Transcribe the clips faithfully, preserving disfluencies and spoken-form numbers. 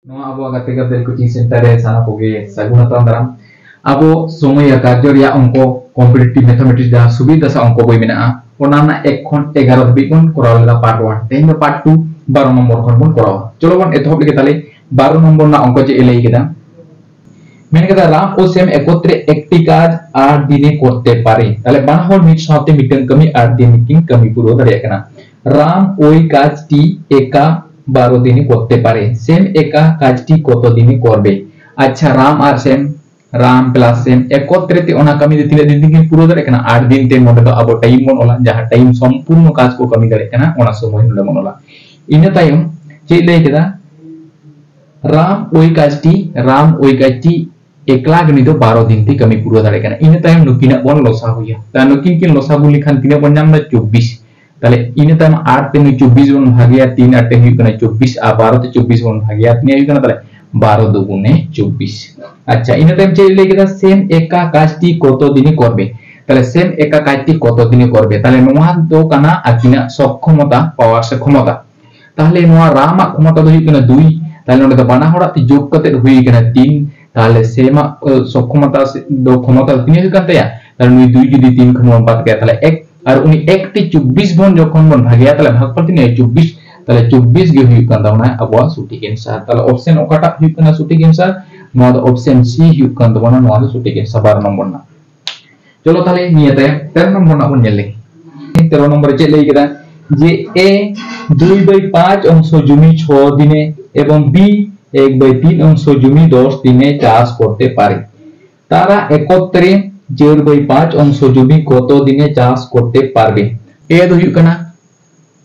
ᱱᱚᱣᱟ ᱟᱵᱚᱣᱟᱜ ᱜᱟᱛᱮ ᱜᱟᱫᱮᱞ coaching center ᱨᱮ ᱥᱟᱱᱟᱢ ᱠᱚᱜᱮ ᱥᱟᱹᱜᱩᱱ ᱟᱛᱟᱝ ᱫᱟᱨᱟᱢ᱾ ᱟᱵᱚ ᱥᱚᱢᱚᱭ ᱟᱨ ᱠᱟᱨᱡᱚ ᱨᱮᱭᱟᱜ ᱚᱝᱠᱚ, competitive mathematics ᱡᱟᱦᱟᱸ ᱥᱩᱵᱤᱨ ᱫᱟᱥ ᱟᱜ ᱚᱝᱠᱚ ᱵᱳᱭ ᱢᱮᱱᱟᱜᱼᱟ, ᱚᱱᱟ ᱨᱮᱱᱟᱜ ᱮᱠ ᱠᱷᱚᱱ ᱮᱜᱟᱨᱚ ᱫᱷᱟᱹᱵᱤᱡ ᱵᱚᱱ ᱠᱚᱨᱟᱣ ᱞᱮᱫᱟ part one᱾ ᱛᱮᱦᱮᱧ ᱫᱚ part two, ᱵᱟᱨᱚ ᱱᱚᱢᱵᱚᱨ ᱠᱷᱚᱱ ᱵᱚᱱ ᱠᱚᱨᱟᱣᱟ᱾ ᱪᱚᱞᱚ ᱵᱚᱱ ᱮᱛᱚᱦᱚᱵ ᱞᱮᱜᱮ ᱛᱟᱦᱞᱮ᱾ ᱵᱟᱨᱚ ᱱᱚᱢᱵᱚᱨ ᱨᱮᱱᱟᱜ ᱚᱝᱠᱚ ᱪᱮᱫ ᱮ ᱞᱟᱹᱭ ᱠᱮᱫᱟ? ᱢᱮᱱ ᱠᱮᱫᱟ, ᱨᱟᱢ ᱳ ᱥᱮᱢ ᱮᱠᱚᱛᱨᱮ ᱮᱠᱴᱤ ᱠᱟᱡ ᱟᱴ ᱫᱤᱱᱮ ᱠᱚᱨᱛᱮ ᱯᱟᱨᱮ᱾ ᱛᱟᱦᱞᱮ ᱵᱟᱱᱟ ᱦᱚᱲ ᱢᱤᱫ ᱥᱟᱶᱛᱮ ᱢᱤᱫᱴᱟᱝ ᱠᱟᱹᱢᱤ ᱟᱴ ᱫᱤᱱ ᱠᱤᱱ ᱠᱟᱹᱢᱤ ᱯᱩᱨᱟᱹᱣ ᱫᱟᱲᱮᱭᱟᱜ ᱠᱟᱱᱟ᱾ ᱨᱟᱢ ᱳᱭ ᱠᱟᱡᱽᱴᱤ ᱮᱠᱟ ᱵᱟᱨᱚ ᱫᱤᱱᱮ ᱠᱚᱨᱛᱮ ᱯᱟᱨᱮ, ᱥᱮᱢ ᱮᱠᱟ ᱠᱟᱡᱽᱴᱤ ᱠᱚᱛᱚ ᱫᱤᱱᱮ ᱠᱚᱨᱵᱮ᱾ ᱟᱪᱪᱷᱟ, ᱨᱟᱢ ᱟᱨ ᱥᱮᱢ, ᱨᱟᱢ plus ᱥᱮᱢ ᱮᱠᱚᱛᱨᱮ ᱛᱮ ᱚᱱᱟ ᱠᱟᱹᱢᱤ ᱫᱚ ᱛᱤᱱᱟᱹᱜ ᱫᱤᱱ ᱛᱮᱠᱤᱱ ᱯᱩᱨᱟᱹᱣ ᱫᱟᱲᱮᱭᱟᱜ ᱠᱟᱱᱟ? ᱟᱴ ᱫᱤᱱ ᱛᱮ᱾ ᱱᱚᱰᱮ ᱫᱚ ᱟᱵᱚ time ᱵᱚᱱ ᱚᱞᱟ, ᱡᱟᱦᱟᱸ time ᱥᱚᱢᱯᱩᱨᱱᱚ ᱠᱟᱡᱽ ᱠᱚ ᱠᱟᱹᱢᱤ ᱫᱟᱲᱮᱭᱟᱜ ᱠᱟᱱᱟ, ᱚᱱᱟ ᱥᱚᱢᱚᱭ ᱱᱚᱰᱮ ᱵᱚᱱ ᱚᱞᱟ᱾ ᱤᱱᱟᱹ ᱛᱟᱭᱚᱢ ᱪᱮᱫ ᱞᱟᱹᱭ ᱠᱮᱫᱟ? ᱨᱟᱢ ᱳᱭ ᱠᱟᱡᱽᱴᱤ, ᱨᱟᱢ ᱳᱭ ᱠᱟᱡᱽᱴᱤ ᱮᱠᱞᱟ ᱜᱮ ᱱᱩᱭ ᱫᱚ ᱵᱟᱨᱚ ᱫᱤᱱ ᱛᱮ ᱠᱟᱹᱢᱤ ᱯᱩᱨᱟᱹᱣ ᱫᱟᱲᱮᱭᱟᱜ ᱠᱟᱱᱟ᱾ ᱤᱱᱟᱹ ᱛᱟᱭᱚᱢ ᱱᱩᱠᱤᱱᱟᱜ ᱵᱚᱱ ᱞᱚᱥᱟᱜᱩᱭᱟ᱾ ᱛᱟ ᱱᱩᱠᱤᱱ ᱠᱤᱱ ᱞᱚᱥᱟᱜᱩ ᱞᱮᱠᱷᱟᱱ ᱛᱤᱱᱟᱹᱜ ᱵᱚᱱ ᱧᱟᱢ ᱮᱫᱟ? ᱪᱚᱵᱵᱤᱥ᱾ ᱛᱟᱦᱞᱮ ᱤᱱᱟᱹ ᱛᱟᱭᱚᱢ ᱟᱴ ᱛᱮ ᱱᱩᱭ ᱪᱚᱵᱵᱤᱥ ᱵᱚᱱ ᱵᱷᱟᱜᱮᱭᱟ, ᱛᱤᱱ ᱟᱴ ᱛᱮ ᱦᱩᱭᱩᱜ ᱠᱟᱱᱟ ᱪᱚᱵᱵᱤᱥ, ᱟᱨ ᱵᱟᱨᱚ ᱛᱮ ᱪᱚᱵᱵᱤᱥ ᱵᱚᱱ ᱵᱷᱟᱜᱮᱭᱟ, ᱛᱤᱱᱟᱹᱜ ᱦᱩᱭᱩᱜ ᱠᱟᱱᱟ? ᱛᱟᱦᱞᱮ ᱵᱟᱨᱚ ᱫᱩᱜᱩᱱᱮ ᱪᱚᱵᱵᱤᱥ᱾ ᱟᱪᱪᱷᱟ, ᱤᱱᱟᱹ ᱛᱟᱭᱚᱢ ᱪᱮᱫ ᱞᱟᱹᱭ ᱠᱮᱫᱟ? ᱥᱮᱢ ᱮᱠᱟ ᱠᱟᱡᱽᱴᱤ ᱠᱚᱛᱚ ᱫᱤᱱᱮ ᱠᱚᱨᱵᱮ᱾ ᱛᱟᱦᱞᱮ ᱥᱮᱢ ᱮᱠᱟ ᱠᱟᱡᱽᱴᱤ ᱠᱚᱛᱚ ᱫᱤᱱᱮ ᱠᱚᱨᱵᱮ, ᱛᱟᱦᱞᱮ ᱱᱚᱣᱟ ᱫᱚ ᱠᱟᱱᱟ ᱟᱹᱠᱤᱱᱟᱜ ᱥᱚᱠᱠᱷᱚᱢᱚᱛᱟ, power ᱥᱮ ᱠᱷᱚᱢᱚᱛᱟ᱾ ᱛᱟᱦᱞᱮ ᱱᱚᱣᱟ ᱨᱟᱢᱟᱜ ᱠᱷᱚᱢᱚᱛᱟ ᱫᱚ ᱦᱩᱭᱩᱜ ᱠᱟᱱᱟ ᱫᱩᱭ, ᱛᱟᱦᱞᱮ ᱱᱚᱰᱮ ᱫᱚ ᱵᱟᱱᱟ ᱦᱚᱲᱟᱜ ᱛᱮ ᱡᱳᱜᱽ ᱠᱟᱛᱮ ᱦᱩᱭ ᱠᱟᱱᱟ ᱛᱤᱱ᱾ ᱛᱟᱦᱞᱮ ᱥᱮᱢᱟᱜ, ᱟᱹ, ᱥᱚᱠᱠᱷᱚᱢᱚᱛᱟ ᱥᱮ ᱫᱚ ᱠᱷᱚᱢᱚᱛᱟ ᱫᱚ ᱛᱤᱱᱟᱹᱜ ᱦᱩᱭᱩᱜ ᱠᱟᱱ ᱛᱟᱭᱟ? ᱛᱟᱦᱞᱮ ᱱᱩᱭ ᱫᱩᱭ ᱡᱩᱫᱤ ᱛᱤᱱ ᱠᱷᱚᱱ ᱵᱚᱱ ᱵᱟᱫ ᱠᱮᱭᱟ, ᱛᱟᱦᱞᱮ ᱮᱠ, ᱟᱨ ᱩᱱᱤ ᱮᱠ ᱛᱮ ᱪᱚᱵᱵᱤᱥ ᱵᱚᱱ ᱡᱚᱠᱷᱚᱱ ᱵᱚᱱ ᱵᱷᱟᱜᱮᱭᱟ, ᱛᱟᱦᱞᱮ ᱵᱷᱟᱜᱽᱯᱷᱚᱞ ᱛᱤᱱᱟᱹᱜ? ᱪᱚᱵᱵᱤᱥ᱾ ᱛᱟᱦᱞᱮ ᱪᱚᱵᱵᱤᱥ ᱜᱮ ᱦᱩᱭᱩᱜ ᱠᱟᱱ ᱛᱟᱵᱚᱱᱟ ᱟᱵᱚᱣᱟᱜ ᱥᱚᱴᱷᱤᱠ answer᱾ ᱛᱟᱦᱞᱮ option ᱚᱠᱟᱴᱟᱜ ᱦᱩᱭᱩᱜ ᱠᱟᱱᱟ ᱥᱚᱴᱷᱤᱠ answer? ᱱᱚᱣᱟ ᱫᱚ option C ᱦᱩᱭᱩᱜ ᱠᱟᱱ ᱛᱟᱵᱚᱱᱟ, ᱱᱚᱣᱟ ᱫᱚ ᱥᱚᱴᱷᱤᱠ answer ᱵᱟᱨᱚ ᱱᱚᱢᱵᱚᱨ ᱨᱮᱱᱟᱜ᱾ ᱪᱚᱞᱚ ᱛᱟᱦᱞᱮ ᱱᱤᱭᱟᱹ ᱛᱟᱭᱚᱢ ᱛᱮᱨᱚ ᱱᱚᱢᱵᱚᱨ ᱨᱮᱱᱟᱜ ᱵᱚᱱ ᱧᱮᱞ ᱞᱮᱜᱮ᱾ ᱛᱮᱨᱚ ᱱᱚᱢᱵᱚᱨ ᱨᱮ ᱪᱮᱫ ᱞᱟᱹᱭ ᱠᱮᱫᱟ? যে এ দুই বাই পাঁচ অংশ জমি ছ দিনে এবং বি এক বাই তিন অংশ জমি দশ দিনে চাষ করতে পারে, তারা একত্রে চার বাই পাঁচ অংশ জমি কত দিনে চাষ করতে পারবে? এ ᱫᱚ ᱦᱩᱭᱩᱜ ᱠᱟᱱᱟ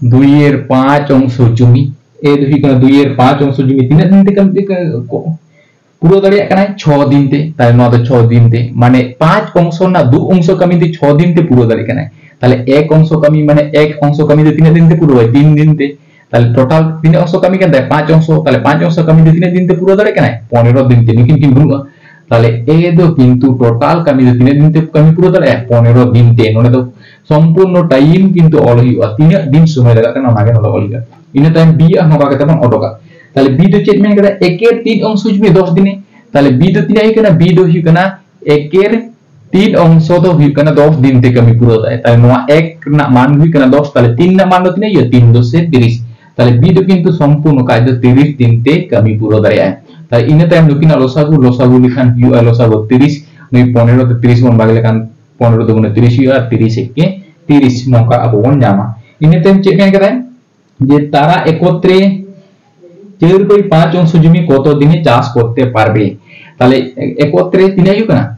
ᱫᱩᱭ ᱮᱨ ᱯᱟᱸᱪ ᱚᱝᱥᱚ ᱡᱩᱢᱤ᱾ ᱮ ᱫᱚ ᱦᱩᱭᱩᱜ ᱠᱟᱱᱟ ᱫᱩᱭ ᱮᱨ ᱯᱟᱸᱪ ᱚᱝᱥᱚ ᱡᱩᱢᱤ᱾ ᱛᱤᱱᱟᱹᱜ ᱫᱤᱱ ᱛᱮ ᱠᱟᱹᱢᱤ ᱠᱚ ᱯᱩᱨᱟᱹᱣ ᱫᱟᱲᱮᱭᱟᱜ ᱠᱟᱱᱟᱭ? ᱪᱷᱚ ᱫᱤᱱ ᱛᱮ᱾ ᱛᱟᱦᱞᱮ ᱱᱚᱣᱟ ᱫᱚ ᱪᱷᱚ ᱫᱤᱱ ᱛᱮ, ᱢᱟᱱᱮ ᱯᱟᱸᱪ ᱚᱝᱥᱚ ᱨᱮᱱᱟᱜ ᱫᱩ ᱚᱝᱥᱚ ᱠᱟᱹᱢᱤ ᱫᱚ ᱪᱷᱚ ᱫᱤᱱ ᱛᱮ ᱯᱩᱨᱟᱹᱣ ᱫᱟᱲᱮᱭᱟᱜ ᱠᱟᱱᱟᱭ᱾ ᱛᱟᱦᱞᱮ ᱮᱠ ᱚᱝᱥᱚ ᱠᱟᱹᱢᱤ, ᱢᱟᱱᱮ ᱮᱠ ᱚᱝᱥᱚ ᱠᱟᱹᱢᱤ ᱫᱚ ᱛᱤᱱᱟᱹᱜ ᱫᱤᱱ ᱛᱮ ᱯᱩᱨᱟᱹᱣᱟᱭ? ᱛᱤᱱ ᱫᱤᱱ ᱛᱮ᱾ ᱛᱟᱦᱞᱮ total ᱛᱤᱱᱟᱹᱜ ᱚᱝᱥᱚ ᱠᱟᱹᱢᱤ ᱠᱟᱱ ᱛᱟᱭᱟ? ᱯᱟᱸᱪ ᱚᱝᱥᱚ᱾ ᱛᱟᱦᱞᱮ ᱯᱟᱸᱪ ᱚᱝᱥᱚ ᱠᱟᱹᱢᱤ ᱫᱚ ᱛᱤᱱᱟᱹᱜ ᱫᱤᱱ ᱛᱮ ᱯᱩᱨᱟᱹᱣ ᱫᱟᱲᱮᱭᱟᱜ ᱠᱟᱱᱟᱭ? ᱯᱚᱱᱮᱨᱚ ᱫᱤᱱ ᱛᱮ᱾ ᱱᱩᱠᱤᱱ ᱠᱤᱱ ᱵᱟᱹᱱᱩᱜᱼᱟ᱾ ᱛᱟᱦᱞᱮ ᱮ ᱫᱚ ᱠᱤᱱᱛᱩ total ᱠᱟᱹᱢᱤ ᱫᱚ ᱛᱤᱱᱟᱹᱜ ᱫᱤᱱ ᱛᱮ ᱠᱟᱹᱢᱤ ᱯᱩᱨᱟᱹᱣ ᱫᱟᱲᱮᱭᱟᱜᱼᱟ? ᱯᱚᱱᱮᱨᱚ ᱫᱤᱱ ᱛᱮ᱾ ᱱᱚᱰᱮ ᱫᱚ ᱥᱚᱢᱯᱩᱨᱱᱚ time ᱠᱤᱱᱛᱩ ᱚᱞ ᱦᱩᱭᱩᱜᱼᱟ, ᱛᱤᱱᱟᱹᱜ ᱫᱤᱱ ᱥᱚᱢᱚᱭ ᱞᱟᱜᱟᱜ ᱠᱟᱱᱟ ᱚᱱᱟᱜᱮ ᱱᱚᱰᱮ ᱚᱞ ᱦᱩᱭᱩᱜᱼᱟ᱾ ᱤᱱᱟᱹ ᱛᱟᱭᱚᱢ B ᱟᱜ ᱱᱚᱝᱠᱟ ᱠᱟᱛᱮ ᱵᱚᱱ ᱚᱰᱚᱠᱟ᱾ ᱛᱟᱦᱞᱮ ᱵᱤ ᱫᱚ ᱪᱮᱫ ᱢᱮᱱ ᱠᱟᱫᱟ? ᱮᱠᱮᱨ ᱛᱤᱱ ᱚᱝᱥᱚ ᱡᱩᱢᱤ ᱫᱚᱥ ᱫᱤᱱᱮ᱾ ᱛᱟᱦᱞᱮ ᱵᱤ ᱫᱚ ᱛᱤᱱᱟᱹᱜ ᱦᱩᱭᱩᱜ ᱠᱟᱱᱟ? ᱵᱤ ᱫᱚ ᱦᱩᱭᱩᱜ ᱠᱟᱱᱟ ᱮᱠᱮᱨ ᱛᱤᱱ ᱚᱝᱥᱚ ᱫᱚ ᱦᱩᱭᱩᱜ ᱠᱟᱱᱟ ᱫᱚᱥ ᱫᱤᱱ ᱛᱮ ᱠᱟᱹᱢᱤ ᱯᱩᱨᱟᱹᱣ ᱫᱟᱭ᱾ ᱛᱟᱦᱞᱮ ᱱᱚᱣᱟ ᱮᱠ ᱨᱮᱱᱟᱜ ᱢᱟᱱ ᱦᱩᱭᱩᱜ ᱠᱟᱱᱟ ᱫᱚᱥ, ᱛᱟᱦᱞᱮ ᱛᱤᱱ ᱨᱮᱱᱟᱜ ᱢᱟᱱ ᱫᱚ ᱛᱤᱱᱟᱹᱜ ᱦᱩᱭᱩᱜᱼᱟ? ᱛᱤᱱ ᱫᱚᱥᱮ ᱛᱤᱨᱤᱥ᱾ ᱛᱟᱦᱞᱮ ᱵᱤ ᱫᱚ ᱠᱤᱱᱛᱩ ᱥᱚᱢᱯᱩᱨᱱᱚ ᱠᱟᱡᱽ ᱫᱚ ᱛᱤᱨᱤᱥ ᱫᱤᱱ ᱛᱮ ᱠᱟᱹᱢᱤ ᱯᱩᱨᱟᱹᱣ ᱫᱟᱲᱮᱭᱟᱜᱼᱟᱭ᱾ ᱛᱟᱦᱞᱮ ᱤᱱᱟᱹ ᱛᱟᱭᱚᱢ ᱱᱩᱠᱤᱱᱟᱜ ᱞᱚᱥᱟᱜᱩ, ᱞᱚᱥᱟᱜᱩ ᱞᱮᱠᱷᱟᱱ ᱦᱩᱭᱩᱜᱼᱟ ᱞᱚᱥᱟᱜᱩ ᱛᱤᱨᱤᱥ, ᱱᱩᱭ ᱯᱚᱱᱮᱨᱚ ᱛᱮ ᱛᱤᱨᱤᱥ ᱵᱚᱱ ᱵᱷᱟᱜᱽ ᱞᱮᱠᱷᱟᱱ ᱯᱚᱱᱮᱨᱚ ᱫᱩᱜᱩᱱᱮ ᱛᱤᱨᱤᱥ ᱦᱩᱭᱩᱜᱼᱟ, ᱟᱨ ᱛᱤᱨᱤᱥ ᱮᱠᱮ ᱛᱤᱨᱤᱥ, ᱱᱚᱝᱠᱟ ᱟᱵᱚ ᱵᱚᱱ ᱧᱟᱢᱟ᱾ ᱤᱱᱟᱹ ᱛᱟᱭᱚᱢ ᱪᱮᱫ ᱢᱮᱱ ᱠᱟᱫᱟᱭ? ᱡᱮ ᱛᱟᱨᱟ ᱮᱠᱚᱛᱨᱮ ᱪᱟᱹᱨ ᱵᱟᱭ ᱯᱟᱸᱪ ᱚᱝᱥᱚ ᱡᱩᱢᱤ ᱠᱚᱛᱚ ᱫᱤᱱᱮ ᱪᱟᱥ ᱠᱚᱨᱛᱮ ᱯᱟᱨᱵᱮ? ᱛᱟᱦᱞᱮ ᱮᱠᱚᱛᱨᱮ ᱛᱤᱱᱟᱹᱜ ᱦᱩᱭᱩᱜ ᱠᱟᱱᱟ?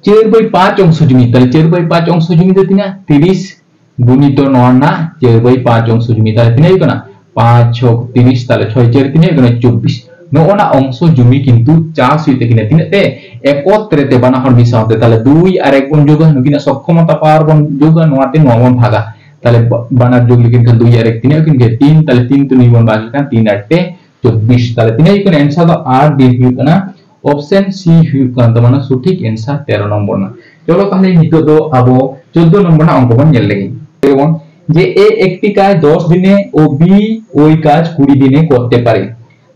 ᱪᱟᱹᱨ ᱵᱟᱭ ᱯᱟᱸᱪ ᱚᱝᱥᱚ ᱡᱩᱢᱤ᱾ ᱛᱟᱦᱞᱮ ᱪᱟᱹᱨ ᱵᱟᱭ ᱯᱟᱸᱪ ᱚᱝᱥᱚ ᱡᱩᱢᱤ ᱫᱚ ᱛᱤᱱᱟᱹᱜ? ᱛᱤᱨᱤᱥ ᱜᱩᱱᱤᱛᱚ ᱱᱚᱣᱟ ᱨᱮᱱᱟᱜ ᱪᱟᱹᱨ ᱵᱟᱭ ᱯᱟᱸᱪ ᱚᱝᱥᱚ ᱡᱩᱢᱤ᱾ ᱛᱟᱦᱞᱮ ᱛᱤᱱᱟᱹᱜ ᱦᱩᱭᱩᱜ ᱠᱟᱱᱟ? ᱯᱟᱸᱪ ᱪᱷᱚᱠ ᱛᱤᱨᱤᱥ, ᱛᱟᱦᱞᱮ ᱪᱷᱚᱭ ᱪᱟᱹᱨ ᱛᱤᱱᱟᱹᱜ ᱦᱩᱭᱩᱜ ᱠᱟᱱᱟ? ᱪᱚᱵᱵᱤᱥ᱾ ᱱᱚᱜᱼᱚ ᱱᱟ ᱚᱝᱥᱚ ᱡᱩᱢᱤ ᱠᱤᱱᱛᱩ ᱪᱟᱥ ᱦᱩᱭᱩᱜ ᱛᱟᱹᱠᱤᱱᱟ᱾ ᱛᱤᱱᱟᱹᱜ ᱛᱮ? ᱮᱠᱚᱛᱨᱮ ᱛᱮ, ᱵᱟᱱᱟ ᱦᱚᱲ ᱢᱤᱫ ᱥᱟᱶᱛᱮ᱾ ᱛᱟᱦᱞᱮ ᱫᱩᱭ ᱟᱨ ᱮᱠ ᱵᱚᱱ ᱡᱳᱜᱟ, ᱱᱩᱠᱤᱱᱟᱜ ᱥᱚᱠᱠᱷᱚᱢᱚᱛᱟ ᱯᱟᱣᱟᱨ ᱵᱚᱱ ᱡᱳᱜᱟ, ᱱᱚᱣᱟ ᱛᱮ ᱱᱚᱣᱟ ᱵᱚᱱ ᱵᱷᱟᱜᱟ᱾ ᱛᱟᱦᱞᱮ ᱵᱟ-, ᱵᱟᱱᱟᱨ ᱡᱳᱜ ᱞᱮᱠᱤᱱ ᱠᱷᱟᱱ ᱫᱩᱭ ᱟᱨ ᱮᱠ ᱛᱤᱱᱟᱹᱜ ᱦᱩᱭᱩᱜ ᱠᱟᱱᱟ? ᱛᱤᱱ᱾ ᱛᱟᱦᱞᱮ ᱛᱤᱱ ᱛᱮ ᱱᱩᱭ ᱵᱚᱱ ᱵᱷᱟᱜ ᱞᱮᱠᱷᱟᱱ ᱛᱤᱱ ᱟᱴ ᱛᱮ ᱪᱚᱵᱵᱤᱥ᱾ ᱛᱟᱦᱞᱮ ᱛᱤᱱᱟᱹᱜ ᱦᱩᱭᱩᱜ ᱠᱟᱱᱟ? ᱮᱱᱥᱟᱨ ᱫᱚ ᱟᱴ ᱫᱤᱱ ᱦᱩᱭᱩᱜ ᱠᱟᱱᱟ᱾ ᱚᱯᱥᱮᱱ ᱥᱤ ᱦᱩᱭᱩᱜ ᱠᱟᱱ ᱛᱟᱵᱚᱱᱟ ᱥᱚᱴᱷᱤᱠ ᱮᱱᱥᱟᱨ ᱛᱮᱨᱚ ᱱᱚᱢᱵᱚᱨ ᱨᱮᱱᱟᱜ᱾ ᱪᱚᱞᱚ ᱛᱟᱦᱞᱮ ᱱᱤᱛᱚᱜ ᱫᱚ ᱟᱵᱚ ᱪᱳᱫᱽᱫᱳ ᱱᱚᱢᱵᱚᱨ ᱨᱮᱱᱟᱜ ᱚᱝᱠᱚ ᱵᱚᱱ ᱧᱮᱞ ᱞᱮᱜᱮ᱾ ᱡᱮ এ একটি কাজ দশ দিনে ও বি ওই কাজ কুড়ি দিনে করতে পারে।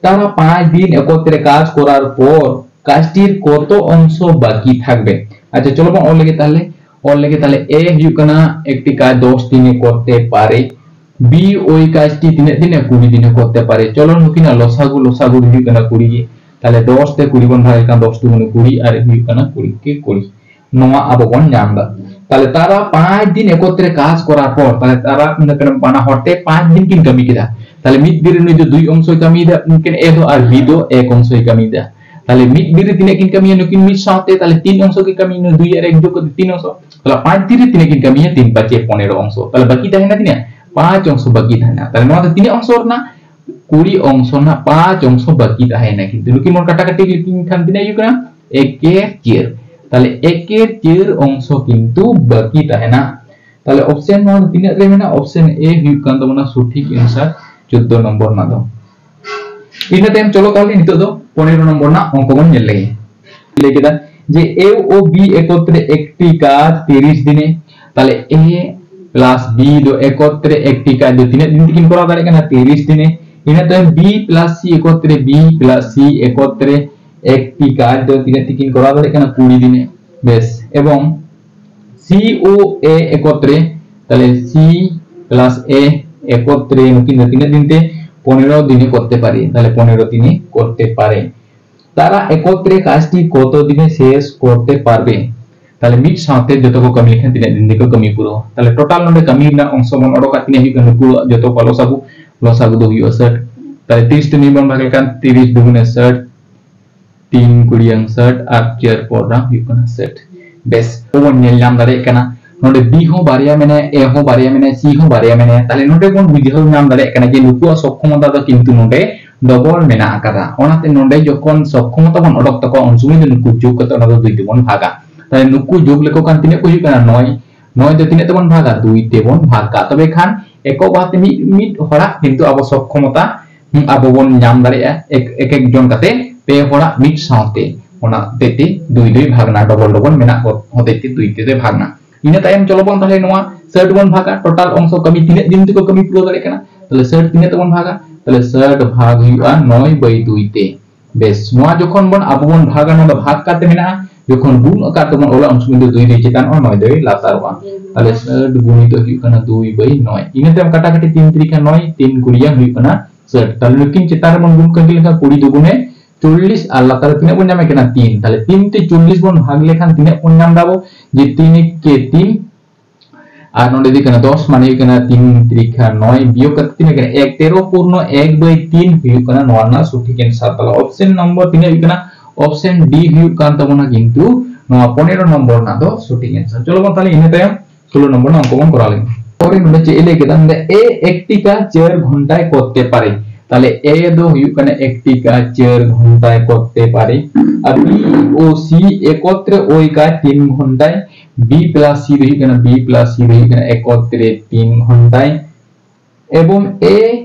তারা পাঁচ দিন একত্রে কাজ করার পর কাজটির কত অংশ বাকি থাকবে? আচ্ছা, চলো ᱵᱚᱱ ᱚᱞ ᱞᱮᱜᱮ ᱛᱟᱦᱞᱮ᱾ ᱚᱞ ᱞᱮᱜᱮ ᱛᱟᱦᱞᱮ, ᱮ ᱦᱩᱭᱩᱜ ᱠᱟᱱᱟ একটি কাজ দশ দিনে করতে পারে, ᱵᱤ ᱳᱭ ᱠᱟᱡᱽᱴᱤ ᱛᱤᱱᱟᱹᱜ ᱫᱤᱱᱮ? ᱠᱩᱲᱤ ᱫᱤᱱᱮ ᱠᱚᱨᱛᱮ ᱯᱟᱨᱮ᱾ ᱪᱚᱞᱚ ᱱᱩᱠᱤᱱᱟᱜ ᱞᱚᱥᱟᱜᱩ, ᱞᱚᱥᱟᱜᱩ ᱦᱩᱭᱩᱜ ᱠᱟᱱᱟ ᱠᱩᱲᱤ ᱜᱮ᱾ ᱛᱟᱦᱞᱮ ᱫᱚᱥ ᱛᱮ ᱠᱩᱲᱤ ᱵᱚᱱ ᱵᱷᱟᱜᱽ ᱞᱮᱠᱷᱟᱱ ᱫᱚᱥ ᱫᱩᱜᱩᱱᱮ ᱠᱩᱲᱤ ᱟᱨ ᱦᱩᱭᱩᱜ ᱠᱟᱱᱟ ᱠᱩᱲᱤ ᱠᱮ ᱠᱩᱲᱤ᱾ ᱱᱚᱣᱟ ᱟᱵᱚ ᱵᱚᱱ ᱧᱟᱢ ᱮᱫᱟ᱾ ᱛᱟᱦᱞᱮ ᱛᱟᱨᱟ ᱯᱟᱸᱪ ᱫᱤᱱ ᱮᱠᱚᱛᱨᱮ ᱠᱟᱡᱽ ᱠᱚᱨᱟᱨ ᱯᱚᱨ, ᱛᱟᱦᱞᱮ ᱛᱟᱨᱟ ᱢᱟᱱᱮ ᱵᱟᱱᱟ ᱦᱚᱲ ᱛᱮ ᱯᱟᱸᱪ ᱫᱤᱱ ᱠᱤᱱ ᱠᱟᱹᱢᱤ ᱠᱮᱫᱟ᱾ ᱛᱟᱦᱞᱮ ᱢᱤᱫ ᱫᱤᱱ ᱨᱮ ᱱᱩᱭ ᱫᱚ ᱫᱩᱭ ᱚᱝᱥᱚᱭ ᱠᱟᱹᱢᱤᱭᱮᱫᱟ, ᱩᱱᱠᱤᱱ ᱮ ᱫᱚ, ᱟᱨ ᱵᱤ ᱫᱚ ᱮᱠ ᱚᱝᱥᱚᱭ ᱠᱟᱹᱢᱤᱭᱮᱫᱟ᱾ ᱛᱟᱦᱞᱮ ᱢᱤᱫ ᱫᱤᱱ ᱨᱮ ᱛᱤᱱᱟᱹᱜ ᱠᱤᱱ ᱠᱟᱹᱢᱤᱭᱟ ᱱᱩᱠᱤᱱ ᱢᱤᱫ ᱥᱟᱶᱛᱮ? ᱛᱟᱦᱞᱮ ᱛᱤᱱ ᱚᱝᱥᱚ ᱠᱤᱱ ᱠᱟᱹᱢᱤᱭᱟ, ᱱᱩᱭ ᱫᱩᱭ ᱟᱨ ᱮᱠ ᱡᱳᱜ ᱠᱟᱛᱮ ᱛᱤᱱ ᱚᱝᱥᱚ᱾ ᱛᱟᱦᱞᱮ ᱯᱟᱸᱪ ᱫᱤᱱ ᱨᱮ ᱛᱤᱱᱟᱹᱜ ᱠᱤᱱ ᱠᱟᱹᱢᱤᱭᱟ? ᱛᱤᱱ ᱯᱟᱸᱪᱮ ᱯᱚᱱᱮᱨᱚ ᱚᱝᱥᱚ᱾ ᱛᱟᱦᱞᱮ ᱵᱟᱹᱠᱤ ᱛᱟᱦᱮᱱᱟ ᱛᱤᱱᱟᱹᱜ? ᱯᱟᱸᱪ ᱚᱝᱥᱚ ᱵᱟᱹᱠᱤ ᱛᱟᱦᱮᱱᱟ᱾ ᱛᱟᱦᱞᱮ ᱱᱚᱣᱟ ᱫᱚ ᱛᱤᱱᱟᱹᱜ ᱚᱝᱥᱚ ᱨᱮᱱᱟᱜ? ᱠᱩᱲᱤ ᱚᱝᱥᱚ ᱨᱮᱱᱟᱜ ᱯᱟᱸᱪ ᱚᱝᱥᱚ ᱵᱟᱹᱠᱤ ᱛᱟᱦᱮᱱᱟ᱾ ᱠᱤᱱᱛᱩ ᱱᱩᱠᱤᱱ ᱵᱚᱱ ᱠᱟᱴᱟᱠᱟᱴᱤ ᱞᱮᱠᱤᱱ ᱠᱷᱟᱱ ᱛᱤᱱᱟᱹᱜ ᱦᱩᱭᱩᱜ ᱠᱟᱱᱟ? ᱮᱠᱮᱨ ᱪᱟᱹᱨ᱾ ᱛᱟᱦᱞᱮ ᱮᱠᱮᱨ ᱪᱟᱹᱨ ᱚᱝᱥᱚ ᱠᱤᱱᱛᱩ ᱵᱟᱹᱠᱤ ᱛᱟᱦᱮᱱᱟ᱾ ᱛᱟᱦᱞᱮ ᱚᱯᱥᱮᱱ ᱱᱚᱣᱟ ᱫᱚ ᱛᱤᱱᱟᱹᱜ ᱨᱮ ᱢᱮᱱᱟᱜᱼᱟ? ᱚᱯᱥᱮᱱ ᱮ ᱦᱩᱭᱩᱜ ᱠᱟᱱ ᱛᱟᱵᱚᱱᱟ ᱥᱚᱴᱷᱤᱠ ᱮᱱᱥᱟᱨ ᱪᱳᱫᱽᱫᱳ ᱱᱚᱢᱵᱚᱨ ᱨᱮᱱᱟᱜ ᱫᱚ᱾ ᱤᱱᱟᱹ ᱛᱟᱭᱚᱢ ᱪᱚᱞᱚ ᱛᱟᱦᱞᱮ ᱱᱤᱛᱚᱜ ᱫᱚ ᱯᱚᱱᱮᱨᱚ ᱱᱚᱢᱵᱚᱨ ᱨᱮᱱᱟᱜ ᱚᱝᱠᱚ ᱵᱚᱱ ᱧᱮᱞ ᱞᱮᱜᱮ᱾ ᱞᱟᱹᱭ ᱠᱮᱫᱟ ᱡᱮ ᱮ ᱳ ᱵᱤ ᱮᱠᱚᱛᱨᱮ ᱮᱠᱴᱤ ᱠᱟᱡᱽ ᱛᱤᱨᱤᱥ ᱫᱤᱱᱮ, ᱛᱟᱦᱞᱮ ᱮ ᱯᱞᱟᱥ ᱵᱤ ᱫᱚ ᱮᱠᱚᱛᱨᱮ ᱮᱠᱴᱤ ᱠᱟᱡᱽ ᱫᱚ ᱛᱤᱱᱟᱹᱜ ᱫᱤᱱ ᱛᱮᱠᱤᱱ ᱠᱚᱨᱟᱣ ᱫᱟᱲᱮᱭᱟᱜ ᱠᱟᱱᱟ? ᱛᱤᱨᱤᱥ ᱫᱤᱱᱮ᱾ ᱤᱱᱟᱹ ᱛᱟᱭᱚᱢ B plus C ᱮᱠᱚᱛᱨᱮ, B plus C ᱮᱠᱚᱛᱨᱮ ᱮᱠᱴᱤ ᱠᱟᱡᱽ ᱫᱚ ᱛᱤᱱᱟᱹᱜ ᱛᱤᱠᱤᱱ ᱠᱚᱨᱟᱣ ᱫᱟᱲᱮᱭᱟᱜ ᱠᱟᱱᱟ? ᱠᱩᱲᱤ ᱫᱤᱱᱮ᱾ ᱵᱮᱥ, ᱮᱵᱚᱝ C O A ᱮᱠᱚᱛᱨᱮ, ᱛᱟᱦᱞᱮ C plus A ᱮᱠᱚᱛᱨᱮ ᱱᱩᱠᱤᱱ ᱫᱚ ᱛᱤᱱᱟᱹᱜ ᱫᱤᱱ ᱛᱮ? ᱯᱚᱱᱮᱨᱚ ᱫᱤᱱᱮ ᱠᱚᱨᱛᱮ ᱯᱟᱨᱮ, ᱛᱟᱦᱞᱮ ᱯᱚᱱᱮᱨᱚ ᱫᱤᱱᱮ ᱠᱚᱨᱛᱮ ᱯᱟᱨᱮ। তারা একত্রে কাজটি কত দিনে শেষ করতে পারবে? তাহলে ᱢᱤᱫ ᱥᱟᱶᱛᱮ ᱡᱚᱛᱚ ᱠᱚ ᱠᱟᱹᱢᱤ ᱞᱮᱠᱷᱟᱱ ᱛᱤᱱᱟᱹᱜ ᱫᱤᱱ ᱛᱮᱠᱚ ᱠᱟᱹᱢᱤ ᱯᱩᱨᱟᱹᱣᱟ? ᱛᱟᱦᱞᱮ total ᱱᱚᱰᱮ ᱠᱟᱹᱢᱤ ᱨᱮᱱᱟᱜ ᱚᱝᱥᱚ ᱵᱚᱱ ᱚᱰᱚᱠᱟ, ᱛᱤᱱᱟᱹᱜ ᱦᱩᱭᱩᱜ ᱠᱟᱱᱟ? ᱱᱩᱠᱩᱣᱟᱜ ᱡᱚᱛᱚ ᱠᱚᱣᱟᱜ ᱞᱚᱥᱟᱜᱩ, ᱞᱚᱥᱟᱜᱩ ᱫᱚ ᱦᱩᱭᱩᱜᱼᱟ ᱥᱟᱴ। ᱛᱟᱦᱞᱮ ᱛᱤᱨᱤᱥ ᱛᱮ ᱱᱩᱭ ᱵᱚᱱ ᱵᱷᱟᱜᱽ ᱞᱮᱠᱷᱟᱱ ᱛᱤᱨᱤᱥ ᱫᱩᱜᱩᱱᱮ ᱥᱟᱴ, ᱛᱤᱱ ᱠᱩᱲᱤᱭᱟᱝ ᱥᱟᱴ ᱟᱨ ᱪᱟᱨ ᱯᱚᱨ ᱨᱟᱝ ᱦᱩᱭᱩᱜ ᱠᱟᱱᱟ ᱥᱟᱴ। ᱵᱮᱥ, ᱟᱵᱚ ᱵᱚᱱ ᱧᱮᱞ ᱧᱟᱢ ᱫᱟᱲᱮᱭᱟᱜ ᱠᱟᱱᱟ ᱱᱚᱰᱮ B ᱦᱚᱸ ᱵᱟᱨᱭᱟ ᱢᱮᱱᱟᱭᱟ, A ᱦᱚᱸ ᱵᱟᱨᱭᱟ ᱢᱮᱱᱟᱭᱟ, C ᱦᱚᱸ ᱵᱟᱨᱭᱟ ᱢᱮᱱᱟᱭᱟ। ᱛᱟᱦᱞᱮ ᱱᱚᱰᱮ ᱵᱚᱱ ᱵᱩᱡᱷᱟᱹᱣ ᱧᱟᱢ ᱫᱟᱲᱮᱭᱟᱜ ᱠᱟᱱᱟ ᱡᱮ ᱱᱩᱠᱩᱣᱟᱜ ᱥᱚᱠᱠᱷᱚᱢᱚᱛᱟ ᱫᱚ ᱠᱤᱱᱛᱩ ᱱᱚᱰᱮ ᱰᱚᱵᱚᱞ ᱢᱮᱱᱟᱜ ᱟᱠᱟᱫᱟ। ᱚᱱᱟᱛᱮ ᱱᱚᱰᱮ ᱡᱚᱠᱷᱚᱱ ᱥᱚᱠᱠᱷᱚᱢᱚᱛᱟ ᱵᱚᱱ ᱚᱰᱚᱠ ᱛᱟᱠᱚᱣᱟ, ᱩᱱ ᱥᱚᱢᱚᱭ ᱫᱚ ᱱᱩᱠᱩ ᱡᱳᱜᱽ ᱠᱟᱛᱮ ᱚᱱᱟ ᱫᱚ ᱫᱩᱭ ᱛᱮᱵᱚᱱ ᱵᱷᱟᱜᱟ। ᱛᱟᱦᱞᱮ ᱱᱩᱠᱩ ᱡᱳᱜᱽ ᱞᱮᱠᱚ ᱠᱷᱟᱱ ᱛᱤᱱᱟᱹᱜ ᱠᱚ ᱦᱩᱭᱩᱜ ᱠᱟᱱᱟ? ᱱᱚᱭ। ᱱᱚᱭ ᱫᱚ ᱛᱤᱱᱟᱹᱜ ᱛᱮᱵᱚᱱ ᱵᱷᱟᱜᱟ? ᱫᱩᱭ ᱛᱮᱵᱚᱱ ᱵᱷᱟᱜᱟ। ᱛᱚᱵᱮ ᱠᱷᱟᱱ ᱮᱠᱚᱠ ᱵᱷᱟᱵᱛᱮ ᱢᱤᱫ, ᱢᱤᱫ ᱦᱚᱲᱟᱜ ᱠᱤᱱᱛᱩ ᱟᱵᱚ ᱥᱚᱠᱠᱷᱚᱢᱚᱛᱟ, ᱦᱩᱸ, ᱟᱵᱚ ᱵᱚᱱ ᱧᱟᱢ ᱫᱟᱲᱮᱭᱟᱜᱼᱟ ᱮᱠ, ᱮᱠ ᱮᱠ ᱡᱚᱱ ᱠᱟᱛᱮ ᱯᱮ ᱦᱚᱲᱟᱜ ᱢᱤᱫ ᱥᱟᱶᱛᱮ, ᱚᱱᱟ ᱦᱚᱛᱮᱡ ᱛᱮ ᱫᱩᱭ ᱫᱚᱭ ᱵᱷᱟᱜᱽᱱᱟ, ᱰᱚᱵᱚᱞ ᱰᱚᱵᱚᱞ ᱢᱮᱱᱟᱜ ᱠᱚ ᱦᱚᱛᱮᱡ ᱛᱮ ᱫᱩᱭ ᱛᱮᱫᱚᱭ ᱵᱷᱟᱜᱽᱱᱟ। ᱤᱱᱟᱹ ᱛᱟᱭᱚᱢ ᱪᱚᱞᱚ ᱵᱚᱱ ᱛᱟᱦᱞᱮ ᱱᱚᱣᱟ ᱥᱟᱴ ᱵᱚᱱ ᱵᱷᱟᱜᱟ, total ᱚᱝᱥᱚ ᱠᱟᱹᱢᱤ ᱛᱤᱱᱟᱹᱜ ᱫᱤᱱ ᱛᱮᱠᱚ ᱠᱟᱹᱢᱤ ᱯᱩᱨᱟᱹᱣ ᱫᱟᱲᱮᱭᱟᱜ ᱠᱟᱱᱟ? ᱛᱟᱦᱞᱮ ᱥᱟᱴ ᱛᱤᱱᱟᱹᱜ ᱛᱮᱵᱚᱱ ᱵᱷᱟᱜᱟ? ᱛᱟᱦᱞᱮ ᱥᱟᱴ ᱵᱷᱟᱜᱽ ᱦᱩᱭᱩᱜᱼᱟ ᱱᱚᱭ ᱵᱟᱭ ᱫᱩᱭ ᱛᱮ। ᱵᱮᱥ, ᱱᱚᱣᱟ ᱡᱚᱠᱷᱚᱱ ᱵᱚᱱ ᱟᱵᱚ ᱵᱚᱱ ᱵᱷᱟᱜᱟ, ᱱᱚᱣᱟ ᱫᱚ ᱵᱷᱟᱜᱽ ᱠᱟᱛᱮ ᱢᱮᱱᱟᱜᱼᱟ, ᱡᱚᱠᱷᱚᱱ ᱜᱩᱱ ᱟᱠᱟᱨ ᱛᱮᱵᱚᱱ ᱚᱞᱟ ᱩᱱ ᱥᱚᱢᱚᱭ ᱫᱚ ᱫᱩᱭ ᱫᱚᱭ ᱪᱮᱛᱟᱱᱚᱜᱼᱟ, ᱱᱚᱭ ᱫᱚᱭ ᱞᱟᱛᱟᱨᱚᱜᱼᱟ। ᱛᱟᱦᱞᱮ ᱥᱟᱴ ᱜᱩᱱᱤᱛᱚ ᱦᱩᱭᱩᱜ ᱠᱟᱱᱟ ᱫᱩᱭ ᱵᱟᱭ ᱱᱚᱭ। ᱤᱱᱟᱹ ᱛᱟᱭᱚᱢ ᱠᱟᱴᱟᱠᱟᱴᱤ ᱛᱤᱱ ᱛᱤᱨᱤᱠᱷᱟ ᱱᱚᱭ, ᱛᱤᱱ ᱠᱩᱲᱤᱭᱟ ᱦᱩᱭᱩᱜ ᱠᱟᱱᱟ ᱥᱟᱴ। ᱛᱟᱦᱞᱮ ᱱᱩᱠᱤᱱ ᱪᱮᱛᱟᱱ ᱨᱮᱵᱚᱱ ᱜᱩᱱ ᱠᱟᱹᱦᱤ ᱞᱮᱠᱷᱟᱱ ᱠᱩᱲᱤ ᱫᱩᱜᱩᱱᱮ ᱪᱚᱞᱞᱤᱥ ᱟᱨ ᱞᱟᱛᱟᱨ ᱨᱮ ᱛᱤᱱᱟᱹᱜ ᱵᱚᱱ ᱧᱟᱢᱮ ᱠᱟᱱᱟ? ᱛᱤᱱ। ᱛᱟᱦᱞᱮ ᱛᱤᱱ ᱛᱮ ᱪᱚᱞᱞᱤᱥ ᱵᱚᱱ ᱵᱷᱟᱜᱽ ᱞᱮᱠᱷᱟᱱ ᱛᱤᱱᱟᱹᱜ ᱵᱚᱱ ᱧᱟᱢ ᱫᱟᱵᱚ? ᱡᱮ ᱛᱤᱱ ᱮᱠᱮ ᱛᱤᱱ, ᱟᱨ ᱱᱚᱰᱮ ᱦᱩᱭᱩᱜ ᱠᱟᱱᱟ ᱫᱚᱥ, ᱢᱟᱱᱮ ᱦᱩᱭᱩᱜ ᱠᱟᱱᱟ ᱛᱤᱱ ᱛᱤᱨᱤᱠᱷᱟ ᱱᱚᱭ, ᱵᱤᱭᱳᱜ ᱠᱟᱛᱮ ᱛᱤᱱᱟᱹᱜ ᱠᱟᱱᱟ? ᱮᱠ, ᱛᱮᱨᱚ ᱯᱩᱨᱱᱚ ᱮᱠ ᱵᱟᱭ ᱛᱤᱱ ᱦᱩᱭᱩᱜ ᱠᱟᱱᱟ ᱱᱚᱣᱟ ᱨᱮᱱᱟᱜ ᱥᱚᱴᱷᱤᱠ answer᱾ ᱛᱟᱦᱞᱮ option number ᱛᱤᱱᱟᱹᱜ ᱦᱩᱭᱩᱜ ᱠᱟᱱᱟ? Option D ᱦᱩᱭᱩᱜ ᱠᱟᱱ ᱛᱟᱵᱚᱱᱟ ᱠᱤᱱᱛᱩ ᱱᱚᱣᱟ ᱯᱚᱱᱮᱨᱚ ᱱᱚᱢᱵᱚᱨ ᱨᱮᱱᱟᱜ ᱫᱚ ᱥᱚᱴᱷᱤᱠ answer᱾ ᱪᱚᱞᱚ ᱵᱚᱱ ᱛᱟᱦᱞᱮ ᱤᱱᱟᱹ ᱛᱟᱭᱚᱢ ᱥᱳᱞᱳ ᱱᱚᱢᱵᱚᱨ ᱨᱮᱱᱟᱜ ᱚᱝᱠᱚ ᱵᱚᱱ ᱠᱚᱨᱟᱣ ᱞᱮᱜᱮ᱾ ᱯᱚᱨᱮ ᱱᱚᱰᱮ ᱪᱮᱫ ᱮ ᱞᱟᱹᱭ ᱠᱮᱫᱟ? ᱱᱚᱰᱮ A একটি কাজ চার ঘন্টায় করতে পারে। তাহলে A ᱫᱚ ᱦᱩᱭᱩᱜ ᱠᱟᱱᱟ একটি কাজ চার ঘন্টায় করতে পারে, ᱟᱨ B ও C একত্রে ওই কাজ তিন ঘন্টায়, B plus C ᱫᱚ ᱦᱩᱭᱩᱜ ᱠᱟᱱᱟ, B plus C ᱫᱚ ᱦᱩᱭᱩᱜ ᱠᱟᱱᱟ একত্রে তিন ঘন্টায়, এবং A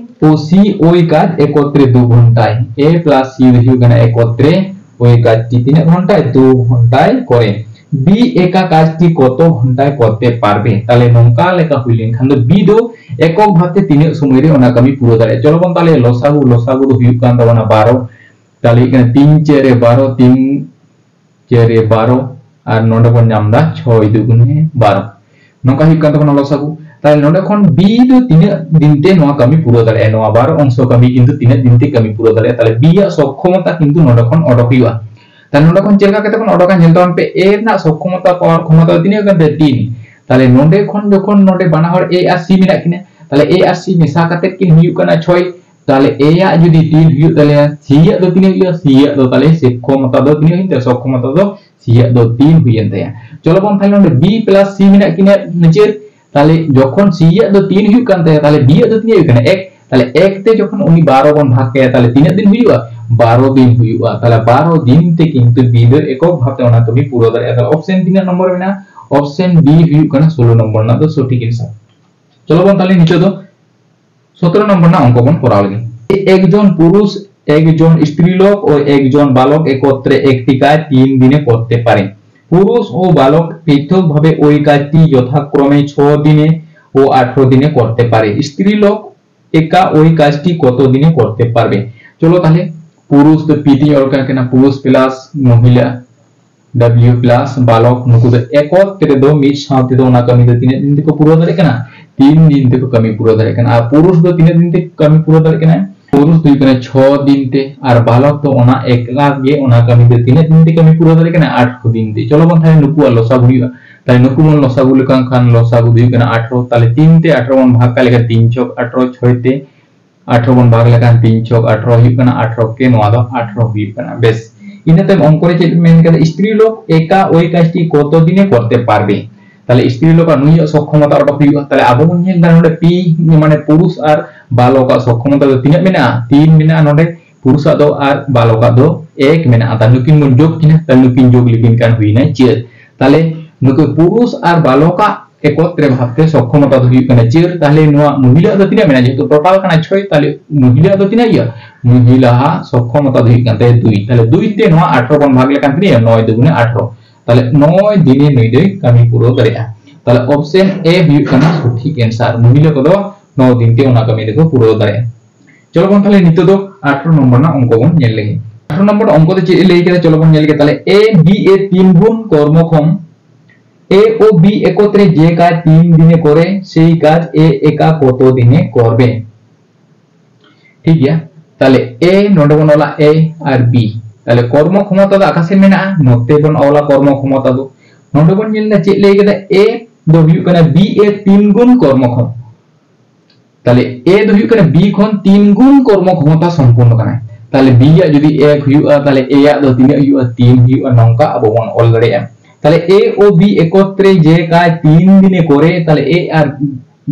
ও C ওই কাজ একত্রে দু ঘন্টায়। A plus C ᱫᱚ ᱦᱩᱭᱩᱜ ᱠᱟᱱᱟ একত্রে ওই কাজটি ᱛᱤᱱᱟᱹᱜ ᱜᱷᱚᱱᱴᱟᱭ? দু ঘন্টায় করে। বি একা কাজটি কত ঘন্টায় করতে পারবে? তাহলে ᱱᱚᱝᱠᱟ ᱞᱮᱠᱟ ᱦᱩᱭ ᱞᱮᱱᱠᱷᱟᱱ ᱫᱚ ᱵᱤ ᱫᱚ ᱮᱠᱚᱠ ᱵᱷᱟᱵᱛᱮ ᱛᱤᱱᱟᱹᱜ ᱥᱚᱢᱚᱭ ᱨᱮ ᱚᱱᱟ ᱠᱟᱹᱢᱤ ᱯᱩᱨᱟᱹᱣ ᱫᱟᱲᱮᱭᱟᱜᱼᱟ᱾ ᱪᱚᱞᱚ ᱵᱚᱱ ᱛᱟᱦᱚᱞᱮ ᱞᱚᱥᱟᱜᱩ, ᱞᱚᱥᱟᱜᱩ ᱫᱚ ᱦᱩᱭᱩᱜ ᱠᱟᱱ ᱛᱟᱵᱚᱱᱟ ᱵᱟᱨᱚ, ᱛᱟᱦᱚᱞᱮ ᱦᱩᱭᱩᱜ ᱠᱟᱱᱟ ᱛᱤᱱ ᱪᱟᱹᱨᱮ ᱵᱟᱨᱚ, ᱛᱤᱱ ᱪᱟᱹᱨᱮ ᱵᱟᱨᱚ, ᱟᱨ ᱱᱚᱰᱮ ᱵᱚᱱ ᱧᱟᱢ ᱮᱫᱟ ᱪᱷᱚᱭ ᱫᱩᱜᱩᱱᱮ ᱵᱟᱨᱚ᱾ ᱱᱚᱝᱠᱟ ᱦᱩᱭᱩᱜ ᱠᱟᱱ ᱛᱟᱵᱚᱱᱟ ᱞᱚᱥᱟᱜᱩ᱾ ᱛᱟᱦᱚᱞᱮ ᱱᱚᱰᱮ ᱠᱷᱚᱱ ᱵᱤ ᱫᱚ ᱛᱤᱱᱟᱹᱜ ᱫᱤᱱ ᱛᱮ ᱱᱚᱣᱟ ᱠᱟᱹᱢᱤ ᱯᱩᱨᱟᱹᱣ ᱫᱟᱲᱮᱭᱟᱜᱼᱟ? ᱱᱚᱣᱟ ᱵᱟᱨᱚ ᱚᱝᱥᱚ ᱠᱟᱹᱢᱤ ᱠᱤᱱᱛᱩ ᱛᱤᱱᱟᱹᱜ ᱫᱤᱱ ᱛᱮ ᱠᱟᱹᱢᱤ ᱯᱩᱨᱟᱹᱣ ᱫᱟᱲᱮᱭᱟᱜᱼᱟ? ᱛᱟᱦᱚᱞᱮ ᱵᱤ ᱭᱟᱜ ᱥᱚᱠᱠᱷᱚᱢᱚᱛᱟ ᱠᱤᱱᱛᱩ ᱱᱚᱰᱮ ᱠᱷᱚᱱ ᱚᱰᱚᱠ ᱦᱩᱭᱩᱜᱼᱟ᱾ ᱛᱟᱦᱚᱞᱮ ᱱᱚᱰᱮ ᱠᱷᱚᱱ ᱪᱮᱫ ᱞᱮᱠᱟ ᱠᱟᱛᱮ ᱵᱚᱱ ᱚᱰᱚᱠᱟ? ᱧᱮᱞ ᱛᱟᱵᱚᱱ ᱯᱮ, ᱮ ᱨᱮᱱᱟᱜ ᱥᱚᱠᱠᱷᱚᱢᱚᱛᱟ, ᱯᱟᱣᱟᱨ ᱠᱷᱚᱢᱚᱛᱟ ᱫᱚ ᱛᱤᱱᱟᱹᱜ ᱠᱟᱱ ᱛᱟᱭᱟ? ᱛᱤᱱ᱾ ᱛᱟᱦᱚᱞᱮ ᱱᱚᱰᱮ ᱠᱷᱚᱱ ᱡᱚᱠᱷᱚᱱ ᱱᱚᱰᱮ ᱵᱟᱱᱟ ᱦᱚᱲ ᱮ ᱟᱨ ᱥᱤ ᱢᱮᱱᱟᱜ ᱠᱤᱱᱟ, ᱛᱟᱦᱚᱞᱮ ᱮ ᱟᱨ ᱥᱤ ᱢᱮᱥᱟ ᱠᱟᱛᱮ ᱠᱤᱱ ᱦᱩᱭᱩᱜ ᱠᱟᱱᱟ ᱪᱷᱚᱭ᱾ ᱛᱟᱦᱚᱞᱮ ᱮ ᱭᱟᱜ ᱡᱩᱫᱤ ᱛᱤᱱ ᱦᱩᱭᱩᱜ ᱛᱟᱞᱮᱭᱟ, ᱥᱤ ᱭᱟᱜ ᱫᱚ ᱛᱤᱱᱟᱹᱜ ᱦᱩᱭᱩᱜᱼᱟ? ᱥᱤ ᱭᱟᱜ ᱫᱚ ᱛᱟᱦᱚᱞᱮ ᱥᱚᱠᱠᱷᱚᱢᱚᱛᱟ ᱫᱚ ᱛᱤᱱᱟᱹᱜ ᱦᱩᱭᱮᱱ ᱛᱟᱭᱟ? ᱥᱚᱠᱠᱷᱚᱢᱚᱛᱟ ᱫᱚ ᱥᱤ ᱭᱟᱜ ᱫᱚ ᱛᱤᱱ ᱦᱩᱭᱮᱱ ᱛᱟᱭᱟ᱾ ᱪᱚᱞᱚ ᱵᱚᱱ ᱛᱟᱦᱚᱞᱮ ᱱᱚᱰᱮ ᱵᱤ ᱯᱞᱟᱥ ᱥᱤ ᱢᱮᱱᱟᱜ ᱠᱤᱱᱟ ᱱᱤᱪᱮ, ᱛᱟᱦᱚᱞᱮ ᱡᱚᱠᱷᱚᱱ ᱥᱤ ᱭᱟᱜ ᱫᱚ ᱛᱤᱱ ᱦᱩᱭᱩᱜ ᱠᱟᱱ ᱛᱟᱭᱟ, ᱛᱟᱦᱚᱞᱮ ᱵᱤ ᱭᱟᱜ ᱫᱚ ᱛᱤᱱᱟᱹᱜ ᱦᱩᱭᱩᱜ ᱠᱟᱱᱟ? ᱮᱠ᱾ ᱛᱟᱦᱚᱞᱮ ᱮᱠ ᱛᱮ ᱡᱚᱠᱷᱚᱱ ᱩᱱᱤ ᱵᱟᱨᱚ ᱵᱚᱱ ᱵᱷᱟᱜᱽ ᱠᱟᱭᱟ, ᱛᱟᱦᱚᱞᱮ ᱛᱤᱱᱟᱹᱜ ᱫᱤᱱ ᱦᱩᱭᱩᱜᱼᱟ? ᱵᱟᱨᱚ ᱫᱤᱱ ᱦᱩᱭᱩᱜᱼᱟ᱾ ᱛᱟᱦᱚᱞᱮ ᱵᱟᱨᱚ ᱫᱤᱱ ᱛᱮ ᱠᱤᱱᱛᱩ ᱵᱤ ᱫᱚ ᱮᱠᱚᱠ ᱵᱷᱟᱵᱛᱮ ᱚᱱᱟ ᱠᱟᱹᱢᱤ ᱯᱩᱨᱟᱹᱣ ᱫᱟᱲᱮᱭᱟᱜᱼᱟ᱾ ᱛᱟᱦᱚᱞᱮ ᱚᱯᱥᱮᱱ ᱛᱤᱱᱟᱹᱜ ᱱᱚᱢᱵᱚᱨ ᱢᱮᱱᱟᱜᱼᱟ? ᱚᱯᱥᱮᱱ ᱵᱤ ᱦᱩᱭᱩᱜ ᱠᱟᱱᱟ ᱥᱳᱞᱳ ᱱᱚᱢᱵᱚᱨ ᱨᱮᱱᱟᱜ ᱫᱚ ᱥᱚᱴᱷᱤᱠ ᱮᱱᱥᱟᱨ᱾ ᱪᱚᱞᱚ ᱵᱚᱱ ᱛᱟᱦᱚᱞᱮ ᱱᱤᱛᱚᱜ ᱫᱚ ᱥᱚᱛᱨᱚ ᱱᱚᱢᱵᱚᱨ ᱨᱮᱱᱟᱜ ᱚᱝᱠᱚ ᱵᱚᱱ ᱠᱚᱨᱟᱣ ᱞᱮᱜᱮ᱾ একজন পুরুষ একজন স্ত্রীলোক ও একজন বালক একত্রে একটি কাজ তিন দিনে করতে পারে। পুরুষ ও বালক পৃথকভাবে ওই কাজটি যথাক্রমে ছ দিনে ও আঠারো দিনে করতে পারে। স্ত্রীলোক একা ওই কাজটি কত দিনে করতে পারবে? চলো তাহলে পুরুষ ᱫᱚ ᱯᱤ ᱛᱤᱧ ᱚᱞ ᱠᱟᱜ ᱠᱟᱱᱟ, ᱯᱩᱨᱩᱥ ᱯᱞᱟᱥ ᱢᱚᱦᱤᱞᱟ, ᱰᱟᱵᱞᱤᱭᱩ ᱯᱞᱟᱥ ᱵᱟᱞᱚᱠ, ᱱᱩᱠᱩ ᱫᱚ ᱮᱠᱚᱛᱨᱮ ᱫᱚ ᱢᱤᱫ ᱥᱟᱶ ᱛᱮᱫᱚ ᱚᱱᱟ ᱠᱟᱹᱢᱤ ᱫᱚ ᱛᱤᱱᱟᱹᱜ ᱫᱤᱱ ᱛᱮᱠᱚ ᱯᱩᱨᱟᱹᱣ ᱫᱟᱲᱮᱭᱟᱜ ᱠᱟᱱᱟ? ᱛᱤᱱ ᱫᱤᱱ ᱛᱮᱠᱚ ᱠᱟᱹᱢᱤ ᱯᱩᱨᱟᱹᱣ ᱫᱟᱲᱮᱭᱟᱜ ᱠᱟᱱᱟ᱾ ᱟᱨ ᱯᱩᱨᱩᱥ ᱫᱚ ᱛᱤᱱᱟᱹᱜ ᱫᱤᱱ ᱛᱮ ᱠᱟᱹᱢᱤ ᱯᱩᱨᱟᱹᱣ ᱫᱟᱲᱮᱭᱟᱜ ᱠᱟᱱᱟ? ᱯᱩᱨᱩᱥ ᱫᱚ ᱦᱩᱭᱩᱜ ᱠᱟᱱᱟ ᱪᱷᱚ ᱫᱤᱱ ᱛᱮ, ᱟᱨ ᱵᱟᱞᱚᱠ ᱫᱚ ᱚᱱᱟ ᱮᱠᱞᱟ ᱜᱮ ᱚᱱᱟ ᱠᱟᱹᱢᱤ ᱫᱚ ᱛᱤᱱᱟᱹᱜ ᱫᱤᱱ ᱛᱮ ᱠᱟᱹᱢᱤ ᱯᱩᱨᱟᱹᱣ ᱫᱟᱲᱮᱭᱟᱜ ᱠᱟᱱᱟ? ᱟᱴᱷᱨᱚ ᱫᱤᱱ ᱛᱮ᱾ ᱪᱚᱞᱚ ᱵᱚᱱ ᱛᱟᱦᱞᱮ ᱱᱩᱠᱩᱣᱟᱜ ᱞᱚᱥᱟᱜᱩ ᱦᱩᱭᱩᱜᱼᱟ᱾ ᱛᱟᱦᱞᱮ ᱱᱩᱠᱩ ᱵᱚᱱ ᱞᱚᱥᱟᱜᱩ ᱞᱮᱠᱷᱟᱱ ᱠᱷᱟᱱ ᱞᱚᱥᱟᱜᱩ ᱫᱚ ᱦᱩᱭᱩᱜ ᱠᱟᱱᱟ ᱟᱴᱷᱨᱚ᱾ ᱛᱟᱦᱞᱮ ᱛᱤᱱ ᱛᱮ ᱟᱴᱷᱨᱚ ᱵᱚᱱ ᱵᱷᱟᱜᱽ ᱠᱟᱜ ᱞᱮᱠᱷᱟᱱ ᱛᱤᱱ ᱪᱷᱚᱠ ᱟᱴᱷᱨᱚ, ᱪᱷᱚᱭ ᱛᱮ ᱟᱴᱷᱨᱚ ᱵᱚᱱ ᱵᱷᱟᱜᱽ ᱞᱮᱠᱷᱟᱱ ᱛᱤᱱ ᱪᱷᱚᱠ ᱟᱴᱷᱨᱚ ᱦᱩᱭᱩᱜ ᱠᱟᱱᱟ, ᱟᱴᱷᱨᱚ ᱜᱮ ᱱᱚᱣᱟ ᱫᱚ ᱟᱴᱷᱨᱚ ᱦᱩᱭᱩᱜ ᱠᱟᱱᱟ᱾ ᱵᱮᱥ, ᱤᱱᱟᱹ ᱛᱟᱭᱚᱢ ᱚᱝᱠᱚ ᱨᱮ ᱪᱮᱫ ᱢᱮᱱ ᱠᱟᱫᱟ? ᱥᱛᱨᱤ ᱞᱳᱠ ᱮᱠᱟ ᱳᱭ ᱠᱟᱡᱽᱴᱤ ᱠᱚᱛᱚ ᱫᱤᱱᱮ ᱠᱚᱨᱛᱮ ᱯᱟᱨᱵᱮ? ᱛᱟᱦᱞᱮ ᱥᱛᱨᱤ ᱞᱳᱠ ᱟᱜ ᱱᱩᱭᱟᱜ ᱥᱚᱠᱠᱷᱚᱢᱚᱛᱟ ᱚᱰᱚᱠ ᱦᱩᱭᱩᱜᱼᱟ᱾ ᱛᱟᱦᱞᱮ ᱟᱵᱚ ᱵᱚᱱ ᱧᱮᱞ ᱮᱫᱟ ᱱᱚᱰᱮ ᱯᱤ ᱢᱟᱱᱮ ᱯᱩᱨᱩᱥ ᱟᱨ ᱵᱟᱞᱚᱠ ᱟᱜ ᱥᱚᱠᱠᱷᱚᱢᱚᱛᱟ ᱫᱚ ᱛᱤᱱᱟᱹᱜ ᱢᱮᱱᱟᱜᱼᱟ? ᱛᱤᱱ ᱢᱮᱱᱟᱜᱼᱟ ᱱᱚᱰᱮ᱾ ᱯᱩᱨᱩᱥᱟᱜ ᱫᱚ ᱟᱨ ᱵᱟᱞᱚᱠᱟᱜ ᱫᱚ ᱮᱠ ᱢᱮᱱᱟᱜᱼᱟ᱾ ᱛᱟᱦᱞᱮ ᱱᱩᱠᱤᱱ ᱵᱚᱱ ᱡᱳᱜᱽ ᱠᱤᱱᱟ, ᱛᱟᱦᱞᱮ ᱱᱩᱠᱤᱱ ᱡᱳᱜᱽ ᱞᱮᱠᱤᱱ ᱠᱷᱟᱱ ᱦᱩᱭᱱᱟ ᱪᱟᱹᱨ᱾ ᱛᱟᱦᱞᱮ ᱱᱩᱠᱩ ᱯᱩᱨᱩᱥ ᱟᱨ ᱵᱟᱞᱚᱠᱟᱜ ᱮᱠᱚᱛᱨᱮ ᱵᱷᱟᱵᱛᱮ ᱥᱚᱠᱠᱷᱚᱢᱚᱛᱟ ᱫᱚ ᱦᱩᱭᱩᱜ ᱠᱟᱱᱟ ᱪᱟᱹᱨ᱾ ᱛᱟᱦᱞᱮ ᱱᱚᱣᱟ ᱢᱚᱦᱤᱞᱟ ᱫᱚ ᱛᱤᱱᱟᱹᱜ ᱢᱮᱱᱟᱜᱼᱟ? ᱡᱮᱦᱮᱛᱩ ᱴᱳᱴᱟᱞ ᱠᱟᱱᱟ ᱪᱷᱚᱭ, ᱛᱟᱦᱞᱮ ᱢᱚᱦᱤᱞᱟ ᱫᱚ ᱛᱤᱱᱟᱹᱜ ᱦᱩᱭᱩᱜᱼᱟ? ᱢᱚᱦᱤᱞᱟ ᱥᱚᱠᱠᱷᱚᱢᱚᱛᱟ ᱫᱚ ᱦᱩᱭᱩᱜ ᱠᱟᱱ ᱛᱟᱭᱟ ᱫᱩᱭ᱾ ᱛᱟᱦᱞᱮ ᱫᱩᱭ ᱛᱮ ᱱᱚᱣᱟ ᱟᱴᱷᱨᱚ ᱵᱚᱱ ᱵᱷᱟᱜᱽ ᱞᱮᱠᱷᱟᱱ ᱛᱤᱱᱟᱹᱜ ᱦᱩᱭᱩᱜᱼᱟ? ᱱᱚᱭ ᱫᱩᱜᱩᱱᱮ ᱟᱴᱷᱨᱚ᱾ ᱛᱟᱦᱞᱮ ᱱᱚᱭ ᱫᱤᱱᱮ ᱱᱩᱭ ᱫᱚᱭ ᱠᱟᱹᱢᱤ ᱯᱩᱨᱟᱹᱣ ᱫᱟᱲᱮᱭᱟᱜᱼᱟ᱾ ᱛᱟᱦᱞᱮ option A ᱦᱩᱭᱩᱜ ᱠᱟᱱᱟ ᱥᱚᱴᱷᱤᱠ answer᱾ ᱢᱚᱦᱤᱞᱟ ᱠᱚᱫᱚ ᱱᱚ ᱫᱤᱱ ᱛᱮ ᱚᱱᱟ ᱠᱟᱹᱢᱤ ᱫᱚᱠᱚ ᱯᱩᱨᱟᱹᱣ ᱫᱟᱲᱮᱭᱟᱜᱼᱟ᱾ ᱪᱚᱞᱚ ᱵᱚᱱ ᱛᱟᱦᱞᱮ ᱱᱤᱛᱚᱜ ᱫᱚ ᱟᱴᱷᱨᱚ ᱱᱚᱢᱵᱚᱨ ᱨᱮᱱᱟᱜ ᱚᱝᱠᱚ ᱵᱚᱱ ᱧᱮᱞ ᱞᱮᱜᱮ᱾ ᱟᱴᱷᱨᱚ ᱱᱚᱢᱵᱚᱨ ᱚᱝᱠᱚ ᱫᱚ ᱪᱮᱫ ᱮ ᱞᱟᱹᱭ ᱠᱮᱫᱟ? ᱪᱚᱞᱚ ᱵᱚᱱ ᱧᱮᱞ ᱞᱮᱜᱮ᱾ ᱛᱟᱦᱞᱮ A B A ᱛᱤᱱ ᱜᱩᱱ ᱠᱚᱨᱢᱚᱠᱷᱚᱢ, A ও B একত্রে যে কাজ তিন দিনে করে সেই কাজ A একা কত দিনে করবে? ᱴᱷᱤᱠ ᱜᱮᱭᱟ, ᱛᱟᱦᱞᱮ A ᱱᱚᱰᱮ ᱵᱚᱱ ᱚᱞᱟ A ᱟᱨ B᱾ ᱛᱟᱦᱞᱮ ᱠᱚᱨᱢᱚ ᱠᱷᱚᱢᱚᱛᱟ ᱫᱚ ᱚᱠᱟ ᱥᱮᱫ ᱢᱮᱱᱟᱜᱼᱟ? ᱱᱚᱛᱮ ᱵᱚᱱ ᱚᱞᱟ ᱠᱚᱨᱢᱚ ᱠᱷᱚᱢᱚᱛᱟ ᱫᱚ᱾ ᱱᱚᱰᱮ ᱵᱚᱱ ᱧᱮᱞ ᱮᱫᱟ ᱪᱮᱫ ᱞᱟᱹᱭ ᱠᱮᱫᱟ? A ᱫᱚ ᱦᱩᱭᱩᱜ ᱠᱟᱱᱟ B A ᱛᱤᱱ ᱜᱩᱱ ᱠᱚᱨᱢᱚ ᱠᱷᱚᱢ᱾ ᱛᱟᱦᱞᱮ A ᱫᱚ ᱦᱩᱭᱩᱜ ᱠᱟᱱᱟ B ᱠᱷᱚᱱ ᱛᱤᱱ ᱜᱩᱱ ᱠᱚᱨᱢᱚ ᱠᱷᱚᱢᱚᱛᱟ ᱥᱚᱢᱯᱩᱨᱱᱚ ᱠᱟᱱᱟᱭ᱾ ᱛᱟᱦᱞᱮ B ᱭᱟᱜ ᱡᱩᱫᱤ ᱮᱠ ᱦᱩᱭᱩᱜᱼᱟ, ᱛᱟᱦᱞᱮ A ᱭᱟᱜ ᱫᱚ ᱛᱤᱱᱟᱹᱜ ᱦᱩᱭᱩᱜᱼᱟ? ᱛᱤᱱ ᱦᱩᱭᱩᱜᱼᱟ᱾ ᱱᱚᱝᱠᱟ ᱟᱵᱚ ᱵᱚᱱ ᱚᱞ ᱫᱟᱲᱮᱭᱟᱜᱼᱟ᱾ ᱛᱟᱦᱞᱮ A ও B একত্রে যে কাজ তিন দিনে করে, ᱛᱟᱦᱞᱮ A ᱟᱨ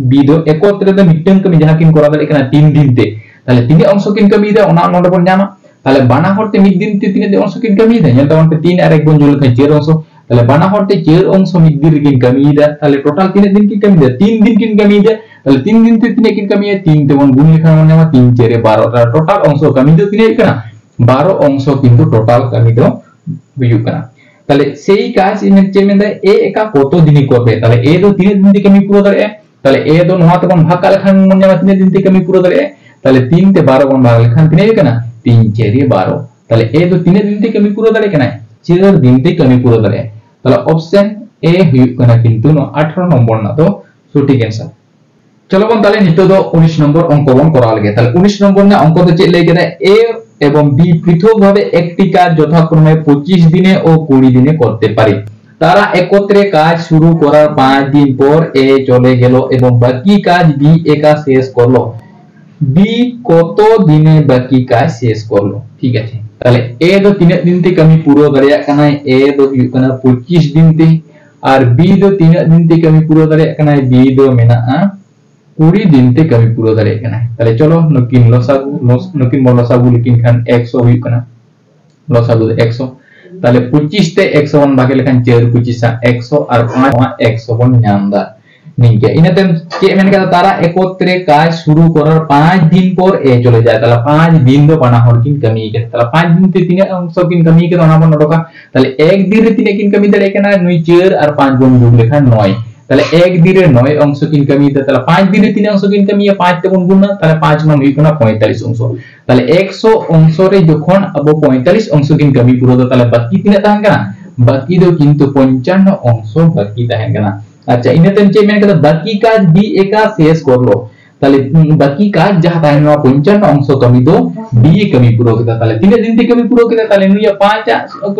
B ᱫᱚ ᱮᱠᱚᱛᱨᱮ ᱫᱚ ᱢᱤᱫᱴᱟᱝ ᱠᱟᱹᱢᱤ ᱡᱟᱦᱟᱸ ᱠᱤᱱ ᱠᱚᱨᱟᱣ ᱫᱟᱲᱮᱭᱟᱜ ᱠᱟᱱᱟ ᱛᱤᱱ ᱫᱤᱱ ᱛᱮ, ᱛᱟᱦᱞᱮ ᱛᱤᱱᱟᱹᱜ ᱚᱝᱥᱚ ᱠᱤᱱ ᱠᱟᱹᱢᱤᱭᱮᱫᱟ ᱚᱱᱟ ᱱᱚᱰᱮ ᱵᱚᱱ ᱧᱟᱢᱟ᱾ ᱛᱟᱦᱞᱮ ᱵᱟᱱᱟ ᱦᱚᱲ ᱛᱮ ᱢᱤᱫ ᱫᱤᱱ ᱛᱮ ᱛᱤᱱᱟᱹᱜ ᱚᱝᱥᱚ ᱠᱤᱱ ᱠᱟᱹᱢᱤᱭᱮᱫᱟ? ᱧᱮᱞ ᱛᱟᱵᱚᱱ ᱯᱮ, ᱛᱤᱱ ᱟᱨ ᱮᱠ ᱵᱚᱱ ᱡᱳᱲ ᱞᱮᱠᱷᱟᱱ ᱪᱟᱹᱨ ᱚᱝᱥᱚ᱾ ᱛᱟᱦᱞᱮ ᱵᱟᱱᱟ ᱦᱚᱲ ᱛᱮ ᱪᱟᱹᱨ ᱚᱝᱥᱚ ᱢᱤᱫ ᱫᱤᱱ ᱨᱮᱠᱤᱱ ᱠᱟᱹᱢᱤᱭᱮᱫᱟ᱾ ᱛᱟᱦᱞᱮ total ᱛᱤᱱᱟᱹᱜ ᱫᱤᱱ ᱠᱤᱱ ᱠᱟᱹᱢᱤᱭᱮᱫᱟ? ᱛᱤᱱ ᱫᱤᱱ ᱠᱤᱱ ᱠᱟᱹᱢᱤᱭᱮᱫᱟ᱾ ᱛᱟᱦᱞᱮ ᱛᱤᱱ ᱫᱤᱱ ᱛᱮ ᱛᱤᱱᱟᱹᱜ ᱠᱤᱱ ᱠᱟᱹᱢᱤᱭᱟ? ᱛᱤᱱ ᱛᱮᱵᱚᱱ ᱜᱩᱱ ᱞᱮᱠᱷᱟᱱ ᱵᱚᱱ ᱧᱟᱢᱟ ᱛᱤᱱ ᱪᱟᱹᱨᱮ ᱵᱟᱨᱚ᱾ ᱛᱟᱦᱞᱮ total ᱚᱝᱥᱚ ᱠᱟᱹᱢᱤ ᱫᱚ ᱛᱤᱱᱟᱹᱜ ᱦᱩᱭᱩᱜ ᱠᱟᱱᱟ? ᱵᱟᱨᱚ ᱚᱝᱥᱚ ᱠᱤᱱᱛᱩ total ᱠᱟᱹᱢᱤ ᱫᱚ ᱦᱩᱭᱩᱜ ᱠᱟᱱᱟ᱾ ᱛᱟᱦᱞᱮ ᱥᱮᱭ ᱠᱟᱡᱽ ᱢᱮᱱ ᱪᱮᱫ ᱢᱮᱱᱫᱟᱭ? A ᱮᱠᱟ ᱠᱚᱛᱚ ᱫᱤᱱᱮ ᱠᱚᱨᱵᱮ? ᱛᱟᱦᱞᱮ A ᱫᱚ ᱛᱤᱱᱟᱹᱜ ᱫᱤᱱ ᱛᱮ ᱠᱟᱹᱢᱤ ᱯᱩᱨᱟᱹᱣ ᱫᱟᱲᱮᱭᱟᱜᱼᱟ? ᱛᱟᱦᱞᱮ A ᱫᱚ ᱱᱚᱣᱟ ᱛᱮᱵᱚᱱ ᱵᱷᱟᱜᱽ ᱠᱟᱜ ᱞᱮᱠᱷᱟᱱ ᱵᱚᱱ ᱧᱟᱢᱟ ᱛᱤᱱᱟᱹᱜ ᱫᱤᱱ ᱛᱮ ᱠᱟᱹᱢᱤ ᱯᱩᱨᱟᱹᱣ ᱫᱟᱲᱮᱭᱟᱜᱼᱟ? ᱛᱟᱦᱞᱮ ᱛᱤᱱ ᱛᱮ ᱵᱟᱨᱚ ᱵᱚᱱ ᱵᱷᱟᱜᱽ ᱞᱮᱠᱷᱟᱱ ᱛᱤᱱᱟᱹᱜ ᱦᱩᱭᱩᱜ ᱠᱟᱱᱟ? ᱛᱤᱱ ᱪᱟᱹᱨᱤ ᱵᱟᱨᱚ᱾ ᱛᱟᱦᱞᱮ A ᱫᱚ ᱛᱤᱱᱟᱹᱜ ᱫᱤᱱ ᱛᱮ ᱠᱟᱹᱢᱤ ᱯᱩᱨᱟᱹᱣ ᱫᱟᱲᱮᱭᱟᱜ ᱠᱟᱱᱟᱭ? ᱪᱟᱹᱨ ᱫᱤᱱ ᱛᱮ ᱠᱟᱹᱢᱤ ᱯᱩᱨᱟᱹᱣ ᱫᱟᱲᱮᱭᱟᱜᱼᱟᱭ᱾ ᱛᱟᱦᱞᱮ option A ᱦᱩᱭᱩᱜ ᱠᱟᱱᱟ ᱠᱤᱱᱛᱩ ᱱᱚᱣᱟ ᱟᱴᱷᱨᱚ ᱱᱚᱢᱵᱚᱨ ᱨᱮᱱᱟᱜ ᱫᱚ ᱥᱚᱴᱷᱤᱠ answer᱾ ᱪᱚᱞᱚ ᱵᱚᱱ ᱛᱟᱦᱞᱮ ᱱᱤᱛᱚᱜ ᱫᱚ ᱩᱱᱤᱥ ᱱᱚᱢᱵᱚᱨ ᱚᱝᱠᱚ ᱵᱚᱱ ᱠᱚᱨᱟᱣ ᱞᱮᱜᱮ᱾ ᱛᱟᱦᱞᱮ ᱩᱱᱤᱥ ᱱᱚᱢᱵᱚᱨ ᱨᱮᱱᱟᱜ ᱚᱝᱠᱚ ᱫᱚ ᱪᱮᱫ ᱞᱟᱹᱭ ᱠᱮᱫᱟᱭ? A এবং B পৃথকভাবে একটি কাজ যথাক্রমে পঁচিশ দিনে ও কুড়ি দিনে করতে পারে। তারা একত্রে কাজ শুরু করার পাঁচ দিন পর A চলে গেল এবং বাকি কাজ B একা শেষ করলো। B কত দিনে বাকি কাজ শেষ করলো? ঠিক আছে, তাহলে A ᱫᱚ ᱛᱤᱱᱟᱹᱜ ᱫᱤᱱ ᱛᱮ ᱠᱟᱹᱢᱤ ᱯᱩᱨᱟᱹᱣ ᱫᱟᱲᱮᱭᱟᱜ ᱠᱟᱱᱟᱭ? A ᱫᱚ ᱦᱩᱭᱩᱜ ᱠᱟᱱᱟ ᱯᱚᱸᱪᱤᱥ ᱫᱤᱱ ᱛᱮ᱾ ᱟᱨ B ᱫᱚ ᱛᱤᱱᱟᱹᱜ ᱫᱤᱱ ᱛᱮ ᱠᱟᱹᱢᱤ ᱯᱩᱨᱟᱹᱣ ᱫᱟᱲᱮᱭᱟᱜ ᱠᱟᱱᱟᱭ? B ᱫᱚ ᱢᱮᱱᱟᱜᱼᱟ ᱠᱩᱲᱤ ᱫᱤᱱ ᱛᱮ ᱠᱟᱹᱢᱤ ᱯᱩᱨᱟᱹᱣ ᱫᱟᱲᱮᱭᱟᱜ ᱠᱟᱱᱟᱭ᱾ ᱛᱟᱦᱞᱮ ᱪᱚᱞᱚ ᱱᱩᱠᱤᱱ ᱞᱚᱥᱟᱜᱩ, ᱞᱚᱥ-, ᱱᱩᱠᱤᱱ ᱵᱚᱱ ᱞᱚᱥᱟᱜᱩ ᱞᱮᱠᱤᱱ ᱠᱷᱟᱱ ᱮᱠᱥᱚ ᱦᱩᱭᱩᱜ ᱠᱟᱱᱟ, ᱞᱚᱥᱟᱜᱩ ᱫᱚ ᱮᱠᱥᱚ᱾ ᱛᱟᱦᱞᱮ ᱯᱚᱸᱪᱤᱥ ᱛᱮ ᱮᱠᱥᱚ ᱵᱚᱱ ᱵᱷᱟᱜᱮ ᱞᱮᱠᱷᱟᱱ ᱪᱟᱹᱨ ᱯᱚᱸᱪᱤᱥᱟ ᱮᱠᱥᱚ ᱟᱨ ᱯᱟᱸᱪ ᱱᱚᱣᱟ ᱮᱠᱥᱚ ᱵᱚᱱ ᱧᱟᱢ ᱮᱫᱟ᱾ ᱱᱤᱝᱠᱟᱹ᱾ ᱤᱱᱟᱹ ᱛᱟᱭᱚᱢ ᱪᱮᱫ ᱢᱮᱱ ᱠᱟᱫᱟ? ᱛᱟᱨᱟ ᱮᱠᱚᱛᱨᱮ ᱠᱟᱡᱽ ᱥᱩᱨᱩ ᱠᱚᱨᱟᱨ ᱯᱟᱸᱪ ᱫᱤᱱ ᱯᱚᱨ ᱮ ᱪᱚᱞᱮ ᱡᱟᱭ᱾ ᱛᱟᱦᱞᱮ ᱯᱟᱸᱪ ᱫᱤᱱ ᱫᱚ ᱵᱟᱱᱟ ᱦᱚᱲ ᱠᱤᱱ ᱠᱟᱹᱢᱤ ᱠᱟᱫᱟ᱾ ᱛᱟᱦᱞᱮ ᱯᱟᱸᱪ ᱫᱤᱱ ᱛᱮ ᱛᱤᱱᱟᱹᱜ ᱚᱝᱥᱚ ᱠᱤᱱ ᱠᱟᱹᱢᱤ ᱠᱟᱫᱟ, ᱚᱱᱟ ᱵᱚᱱ ᱚᱰᱚᱠᱟ᱾ ᱛᱟᱦᱞᱮ ᱮᱠ ᱫᱤᱱ ᱨᱮ ᱛᱤᱱᱟᱹᱜ ᱠᱤᱱ ᱠᱟᱹᱢᱤ ᱫᱟᱲᱮᱭᱟᱜ ᱠᱟᱱᱟ? ᱱᱩᱭ ᱪᱟᱹᱨ ᱟᱨ ᱯᱟᱸᱪ ᱵᱚᱱ ᱡᱳᱜ ᱞᱮᱠᱷᱟᱱ ᱱᱚᱭ᱾ ᱛᱟᱦᱞᱮ ᱮᱠ ᱫᱤᱱ ᱨᱮ ᱱᱚᱭ ᱚᱝᱥᱚ ᱠᱤᱱ ᱠᱟᱹᱢᱤᱭᱮᱫᱟ᱾ ᱛᱟᱦᱞᱮ ᱯᱟᱸᱪ ᱫᱤᱱ ᱨᱮ ᱛᱤᱱᱟᱹᱜ ᱚᱝᱥᱚ ᱠᱤᱱ ᱠᱟᱹᱢᱤᱭᱟ? ᱯᱟᱸᱪ ᱛᱮᱵᱚᱱ ᱜᱩᱱᱟ, ᱛᱟᱦᱞᱮ ᱯᱟᱸᱪ ᱱᱚᱝ ᱦᱩᱭᱩᱜ ᱠᱟᱱᱟ ᱯᱚᱸᱭᱛᱟᱞᱤᱥ ᱚᱝᱥᱚ᱾ ᱛᱟᱦᱞᱮ ᱮᱠᱥᱚ ᱚᱝᱥᱚ ᱨᱮ ᱡᱚᱠᱷᱚᱱ ᱟᱵᱚ ᱯᱚᱸᱭᱛᱟᱞᱤᱥ ᱚᱝᱥᱚ ᱠᱤᱱ ᱠᱟᱹᱢᱤ ᱯᱩᱨᱟᱹᱣ ᱫᱟ, ᱛᱟᱦᱞᱮ ᱵᱟᱹᱠᱤ ᱛᱤᱱᱟᱹᱜ ᱛᱟᱦᱮᱱ ᱠᱟᱱᱟ? ᱵᱟᱹᱠᱤ ᱫᱚ ᱠᱤᱱᱛᱩ ᱯᱚᱧᱪᱟᱱᱱᱚ ᱚᱝᱥᱚ ᱵᱟᱹᱠᱤ ᱛᱟᱦᱮᱱ ᱠᱟᱱᱟ᱾ ᱟᱪᱪᱷᱟ, ᱤᱱᱟᱹ ᱛᱟᱭᱚᱢ ᱪᱮᱫ ᱢᱮᱱ ᱠᱟᱫᱟ? ᱵᱟᱹᱠᱤ ᱠᱟᱡᱽ ᱵᱤ ᱮᱠᱟ ᱥᱮᱥ ᱠᱚᱨᱞᱚ᱾ ᱛᱟᱦᱞᱮ, ᱩᱸ, ᱵᱟᱹᱠᱤ ᱠᱟᱡᱽ ᱡᱟᱦᱟᱸ ᱛᱟᱦᱮᱸ ᱞᱮᱱᱟ, ᱯᱚᱧᱪᱟᱱᱱᱚ ᱚᱝᱥᱚ ᱠᱟᱹᱢᱤ ᱫᱚ ᱵᱤ ᱮ ᱠᱟᱹᱢᱤ ᱯᱩᱨᱟᱹᱣ ᱠᱮᱫᱟ᱾ ᱛᱟᱦᱞᱮ ᱛᱤᱱᱟᱹᱜ ᱫᱤᱱ ᱛᱮ ᱠᱟᱹᱢᱤ ᱯᱩᱨᱟᱹᱣ ᱠᱮᱫᱟ? ᱛᱟᱦᱞᱮ ᱱᱩᱭᱟᱜ ᱯᱟᱸᱪ ᱟᱜ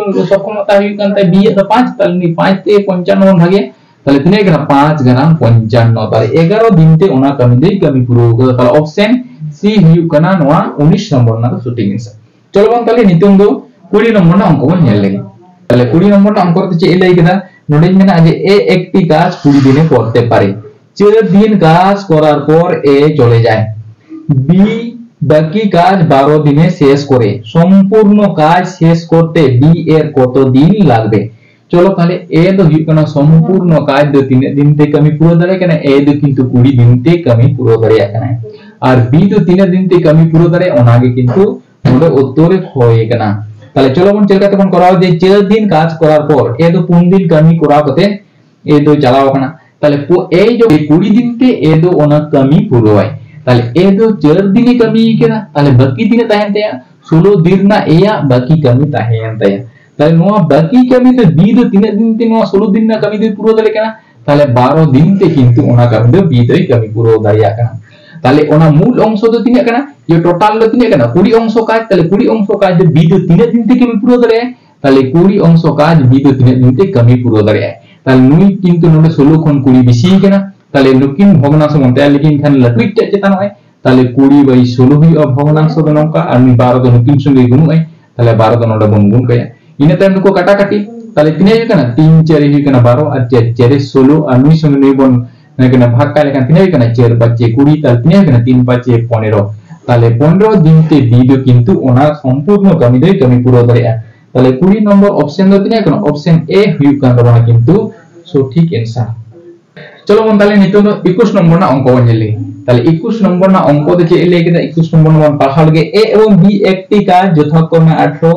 ᱥᱚᱠᱷᱚᱢᱚᱛᱟ ᱦᱩᱭᱩᱜ ᱠᱟᱱ ᱛᱟᱭᱟ, ᱵᱤ ᱟᱜ ᱫᱚ ᱯᱟᱸᱪ, ᱛᱟᱦᱞᱮ ᱱᱩᱭ ᱯᱟᱸᱪ ᱛᱮ ᱯᱚᱧᱪᱟᱱᱱᱚ ᱵᱚᱱ ᱵᱷᱟᱜᱮᱭᱟ᱾ ᱛᱟᱦᱞᱮ ᱛᱤᱱᱟᱹᱜ ᱠᱟᱱᱟ? ᱯᱟᱸᱪ ᱜᱟᱱᱟᱝ ᱯᱚᱧᱪᱟᱱᱱᱚ᱾ ᱛᱟᱦᱞᱮ ᱮᱜᱟᱨᱚ ᱫᱤᱱ ᱛᱮ ᱚᱱᱟ ᱠᱟᱹᱢᱤ ᱫᱚᱭ ᱠᱟᱹᱢᱤ ᱯᱩᱨᱟᱹᱣ ᱠᱟᱫᱟ᱾ ᱛᱟᱦᱞᱮ option C ᱦᱩᱭᱩᱜ ᱠᱟᱱᱟ ᱱᱚᱣᱟ ᱩᱱᱤᱥ ᱱᱚᱢᱵᱚᱨ ᱨᱮᱱᱟᱜ ᱫᱚ ᱥᱚᱴᱷᱤᱠ answer᱾ ᱪᱚᱞᱚ ᱵᱚᱱ ᱛᱟᱦᱞᱮ ᱱᱤᱛᱚᱝ ᱫᱚ ᱠᱩᱲᱤ ᱱᱚᱢᱵᱚᱨ ᱨᱮᱱᱟᱜ ᱚᱝᱠᱚ ᱵᱚᱱ ᱧᱮᱞ ᱞᱮᱜᱮ᱾ ᱛᱟᱦᱞᱮ ᱠᱩᱲᱤ ᱱᱚᱢᱵᱚᱨ ᱨᱮᱱᱟᱜ ᱚᱝᱠᱚ ᱨᱮ ᱪᱮᱫ ᱮ ᱞᱟᱹᱭ ᱠᱮᱫᱟ? ᱱᱚᱰᱮᱧ ᱢᱮᱱᱟ ᱡᱮ A একটি কাজ কুড়ি দিনে করতে পারে। চার দিন কাজ করার পর এ চলে যায়। B বাকি কাজ বারো দিনে শেষ করে। সম্পূর্ণ কাজ শেষ করতে B এর কত দিন লাগবে? ᱪᱚᱞᱚ ᱛᱟᱦᱞᱮ A ᱫᱚ ᱦᱩᱭᱩᱜ ᱠᱟᱱᱟ ᱥᱚᱢᱯᱩᱨᱱᱚ ᱠᱟᱡᱽ ᱫᱚ ᱛᱤᱱᱟᱹᱜ ᱫᱤᱱ ᱛᱮ ᱠᱟᱹᱢᱤ ᱯᱩᱨᱟᱹᱣ ᱫᱟᱲᱮᱭᱟᱜ ᱠᱟᱱᱟ? A ᱫᱚ ᱠᱤᱱᱛᱩ ᱠᱩᱲᱤ ᱫᱤᱱ ᱛᱮ ᱠᱟᱹᱢᱤ ᱯᱩᱨᱟᱹᱣ ᱫᱟᱲᱮᱭᱟᱜ ᱠᱟᱱᱟᱭ᱾ ᱟᱨ B ᱫᱚ ᱛᱤᱱᱟᱹᱜ ᱫᱤᱱ ᱛᱮ ᱠᱟᱹᱢᱤ ᱯᱩᱨᱟᱹᱣ ᱫᱟᱲᱮᱭᱟᱜᱼᱟ, ᱚᱱᱟᱜᱮ ᱠᱤᱱᱛᱩ ᱱᱚᱰᱮ ᱩᱛᱛᱚᱨ ᱨᱮ ᱠᱷᱚᱭ ᱠᱟᱱᱟ᱾ ᱛᱟᱦᱞᱮ ᱪᱚᱞᱚ ᱵᱚᱱ ᱪᱮᱫ ᱞᱮᱠᱟᱛᱮ ᱵᱚᱱ ᱠᱚᱨᱟᱣᱟ ᱡᱮ ᱪᱟᱨ ᱫᱤᱱ ᱠᱟᱡᱽ ᱠᱚᱨᱟᱨ ᱯᱚᱨ A ᱫᱚ ᱯᱩᱱ ᱫᱤᱱ ᱠᱟᱹᱢᱤ ᱠᱚᱨᱟᱣ ᱠᱟᱛᱮ A ᱫᱚ ᱪᱟᱞᱟᱣ ᱠᱟᱱᱟ᱾ ᱛᱟᱦᱞᱮ ᱯᱚ-, A ᱡᱚᱠᱷᱚᱱ ᱠᱩᱲᱤ ᱫᱤᱱ ᱛᱮ A ᱫᱚ ᱚᱱᱟ ᱠᱟᱹᱢᱤ ᱯᱩᱨᱟᱹᱣᱟᱭ᱾ ᱛᱟᱦᱞᱮ A ᱫᱚ ᱪᱟᱨ ᱫᱤᱱᱮ ᱠᱟᱹᱢᱤ ᱠᱮᱫᱟ, ᱛᱟᱦᱞᱮ ᱵᱟᱹᱠᱤ ᱛᱤᱱᱟᱹᱜ ᱛᱟᱦᱮᱱ ᱛᱟᱭᱟ? ᱥᱳᱞᱳ ᱫᱤᱱ ᱨᱮᱱᱟᱜ A ᱟᱜ ᱵᱟᱹᱠᱤ ᱠᱟᱹᱢᱤ ᱛᱟᱦᱮᱸᱭᱮᱱ ᱛᱟᱭᱟ᱾ ᱛᱟᱦᱞᱮ ᱱᱚᱣᱟ ᱵᱟᱹᱠᱤ ᱠᱟᱹᱢᱤ ᱫᱚ B ᱫᱚ ᱛᱤᱱᱟᱹᱜ ᱫᱤᱱ ᱛᱮ ᱱᱚᱣᱟ ᱥᱳᱞᱳ ᱫᱤᱱ ᱨᱮᱱᱟᱜ ᱠᱟᱹᱢᱤ ᱫᱚᱭ ᱯᱩᱨᱟᱹᱣ ᱫᱟᱲᱮᱭᱟᱜ ᱠᱟᱱᱟ? ᱛᱟᱦᱞᱮ ᱵᱟᱨᱚ ᱫᱤᱱ ᱛᱮ ᱠᱤᱱᱛᱩ ᱚᱱᱟ ᱠᱟᱹᱢᱤ ᱫᱚ B ᱫᱚᱭ ᱠᱟᱹᱢᱤ ᱯᱩᱨᱟᱹᱣ ᱫᱟᱲᱮᱭᱟᱜ ᱠᱟᱱᱟ᱾ ᱛᱟᱦᱞᱮ ᱚᱱᱟ ᱢᱩᱞ ᱚᱝᱥᱚ ᱫᱚ ᱛᱤᱱᱟᱹᱜ ᱠᱟᱱᱟ? ᱡᱮ total ᱫᱚ ᱛᱤᱱᱟᱹᱜ ᱠᱟᱱᱟ? ᱠᱩᱲᱤ ᱚᱝᱥᱚ ᱠᱟᱡᱽ, ᱛᱟᱦᱞᱮ ᱠᱩᱲᱤ ᱚᱝᱥᱚ ᱠᱟᱡᱽ ᱫᱚ B ᱫᱚ ᱛᱤᱱᱟᱹᱜ ᱫᱤᱱ ᱛᱮ ᱠᱟᱹᱢᱤ ᱯᱩᱨᱟᱹᱣ ᱫᱟᱲᱮᱭᱟᱜᱼᱟ? ᱛᱟᱦᱞᱮ ᱠᱩᱲᱤ ᱚᱝᱥᱚ ᱠᱟᱡᱽ B ᱫᱚ ᱛᱤᱱᱟᱹᱜ ᱫᱤᱱ ᱛᱮ ᱠᱟᱹᱢᱤ ᱯᱩᱨᱟᱹᱣ ᱫᱟᱲᱮᱭᱟᱜᱼᱟ? ᱛᱟᱦᱞᱮ ᱱᱩᱭ ᱠᱤᱱᱛᱩ ᱱᱚᱰᱮ ᱥᱳᱞᱳ ᱠᱷᱚᱱ ᱠᱩᱲᱤ ᱵᱮᱥᱤ ᱠᱟᱱᱟ᱾ ᱛᱟᱦᱞᱮ ᱱᱩᱠᱤᱱ ᱵᱷᱚᱜᱽᱱᱟᱝᱥᱚ ᱵᱚᱱ ᱛᱮᱭᱟᱨ ᱞᱮᱠᱤᱱ ᱠᱷᱟᱱ ᱞᱟᱹᱴᱩ ᱤᱡ ᱴᱟᱜ ᱪᱮᱛᱟᱱᱚᱜᱼᱟᱭ᱾ ᱛᱟᱦᱞᱮ ᱠᱩᱲᱤ by ᱥᱳᱞᱳ ᱦᱩᱭᱩᱜᱼᱟ ᱵᱷᱚᱜᱽᱱᱟᱝᱥᱚ ᱫᱚ ᱱᱚᱝᱠᱟ, ᱟᱨ ᱱᱩᱭ ᱵᱟᱨᱚ ᱫᱚ ᱱᱩᱠᱤᱱ ᱥᱚᱸᱜᱮ ᱜᱩᱱᱩᱜᱼᱟᱭ᱾ ᱛᱟᱦᱞᱮ ᱵᱟᱨᱚ ᱫᱚ ᱱᱚᱰᱮ ᱵᱚᱱ ᱜᱩᱱ ᱠᱟᱭᱟ᱾ ᱤᱱᱟᱹ ᱛᱟᱭᱚᱢ ᱱᱩᱠᱩ ᱠᱟᱴᱟᱠᱟᱴᱤ, ᱛᱟᱦᱞᱮ ᱛᱤᱱᱟᱹᱜ ᱦᱩᱭᱩᱜ ᱠᱟᱱᱟ? ᱛᱤᱱ ᱪᱟᱨ ᱦᱩᱭᱩᱜ ᱠᱟᱱᱟ ᱵᱟᱨᱚ, ᱟᱨ ᱪᱟᱨ ᱪᱟᱨ ᱥᱳᱞᱳ, ᱟᱨ ᱱᱩᱭ ᱥᱚᱸᱜᱮ ᱱᱩᱭ ᱵᱚᱱ ᱢᱮᱱ ᱠᱟᱱᱟ ᱵᱷᱟᱜᱽ ᱠᱟᱭ ᱞᱮᱠᱷᱟᱱ ᱛᱤᱱᱟᱹᱜ ᱦᱩᱭᱩᱜ ᱠᱟᱱᱟ? ᱪᱟᱨ ᱯᱟᱸᱪᱮ ᱠᱩᱲᱤ, ᱛᱟᱦᱞᱮ ᱛᱤᱱᱟᱹᱜ ᱦᱩᱭᱩᱜ ᱠᱟᱱᱟ? ᱛᱤᱱ ᱯᱟᱸᱪᱮ ᱯᱚᱱᱮᱨᱚ᱾ ᱛᱟᱦᱞᱮ ᱯᱚᱱᱮᱨᱚ ᱫᱤᱱ ᱛᱮ B ᱫᱚ ᱠᱤᱱᱛᱩ ᱚᱱᱟ ᱥᱚᱢᱯᱩᱨᱱᱚ ᱠᱟᱹᱢᱤ ᱫᱚᱭ ᱠᱟᱹᱢᱤ ᱯᱩᱨᱟᱹᱣ ᱫᱟᱲᱮᱭᱟᱜᱼᱟ᱾ ᱛᱟᱦᱞᱮ ᱠᱩᱲᱤ ᱱᱚᱢᱵᱚᱨ option ᱫᱚ ᱛᱤᱱᱟᱹᱜ ᱠᱟᱱᱟ? Option A ᱦᱩᱭᱩᱜ ᱠᱟᱱ ᱛᱟᱵᱚᱱᱟ ᱠᱤᱱᱛᱩ ᱥᱚᱴᱷᱤᱠ answer᱾ চলো বন্ধু, তাহলে নিতোগ ᱫᱚ ᱮᱠᱩᱥ ᱱᱚᱢᱵᱚᱨ ᱨᱮᱱᱟᱜ ᱚᱝᱠᱚ ᱵᱚᱱ ᱧᱮᱞ ᱞᱮᱜᱮ᱾ ᱛᱟᱦᱞᱮ ᱮᱠᱩᱥ ᱱᱚᱢᱵᱚᱨ ᱨᱮᱱᱟᱜ ᱚᱝᱠᱚ ᱫᱚ ᱪᱮᱫ ᱮ ᱞᱟᱹᱭ ᱠᱮᱫᱟ? ᱮᱠᱩᱥ ᱱᱚᱢᱵᱚᱨ ᱨᱮᱱᱟᱜ ᱵᱚᱱ ᱯᱟᱲᱦᱟᱣ ᱞᱮᱜᱮ, ᱮ ᱮᱵᱚᱝ ᱵᱤ ᱮᱠᱴᱤ ᱠᱟᱡᱽ ᱡᱚᱛᱷᱟᱠᱨᱚᱢᱮ ᱟᱴᱷᱨᱚ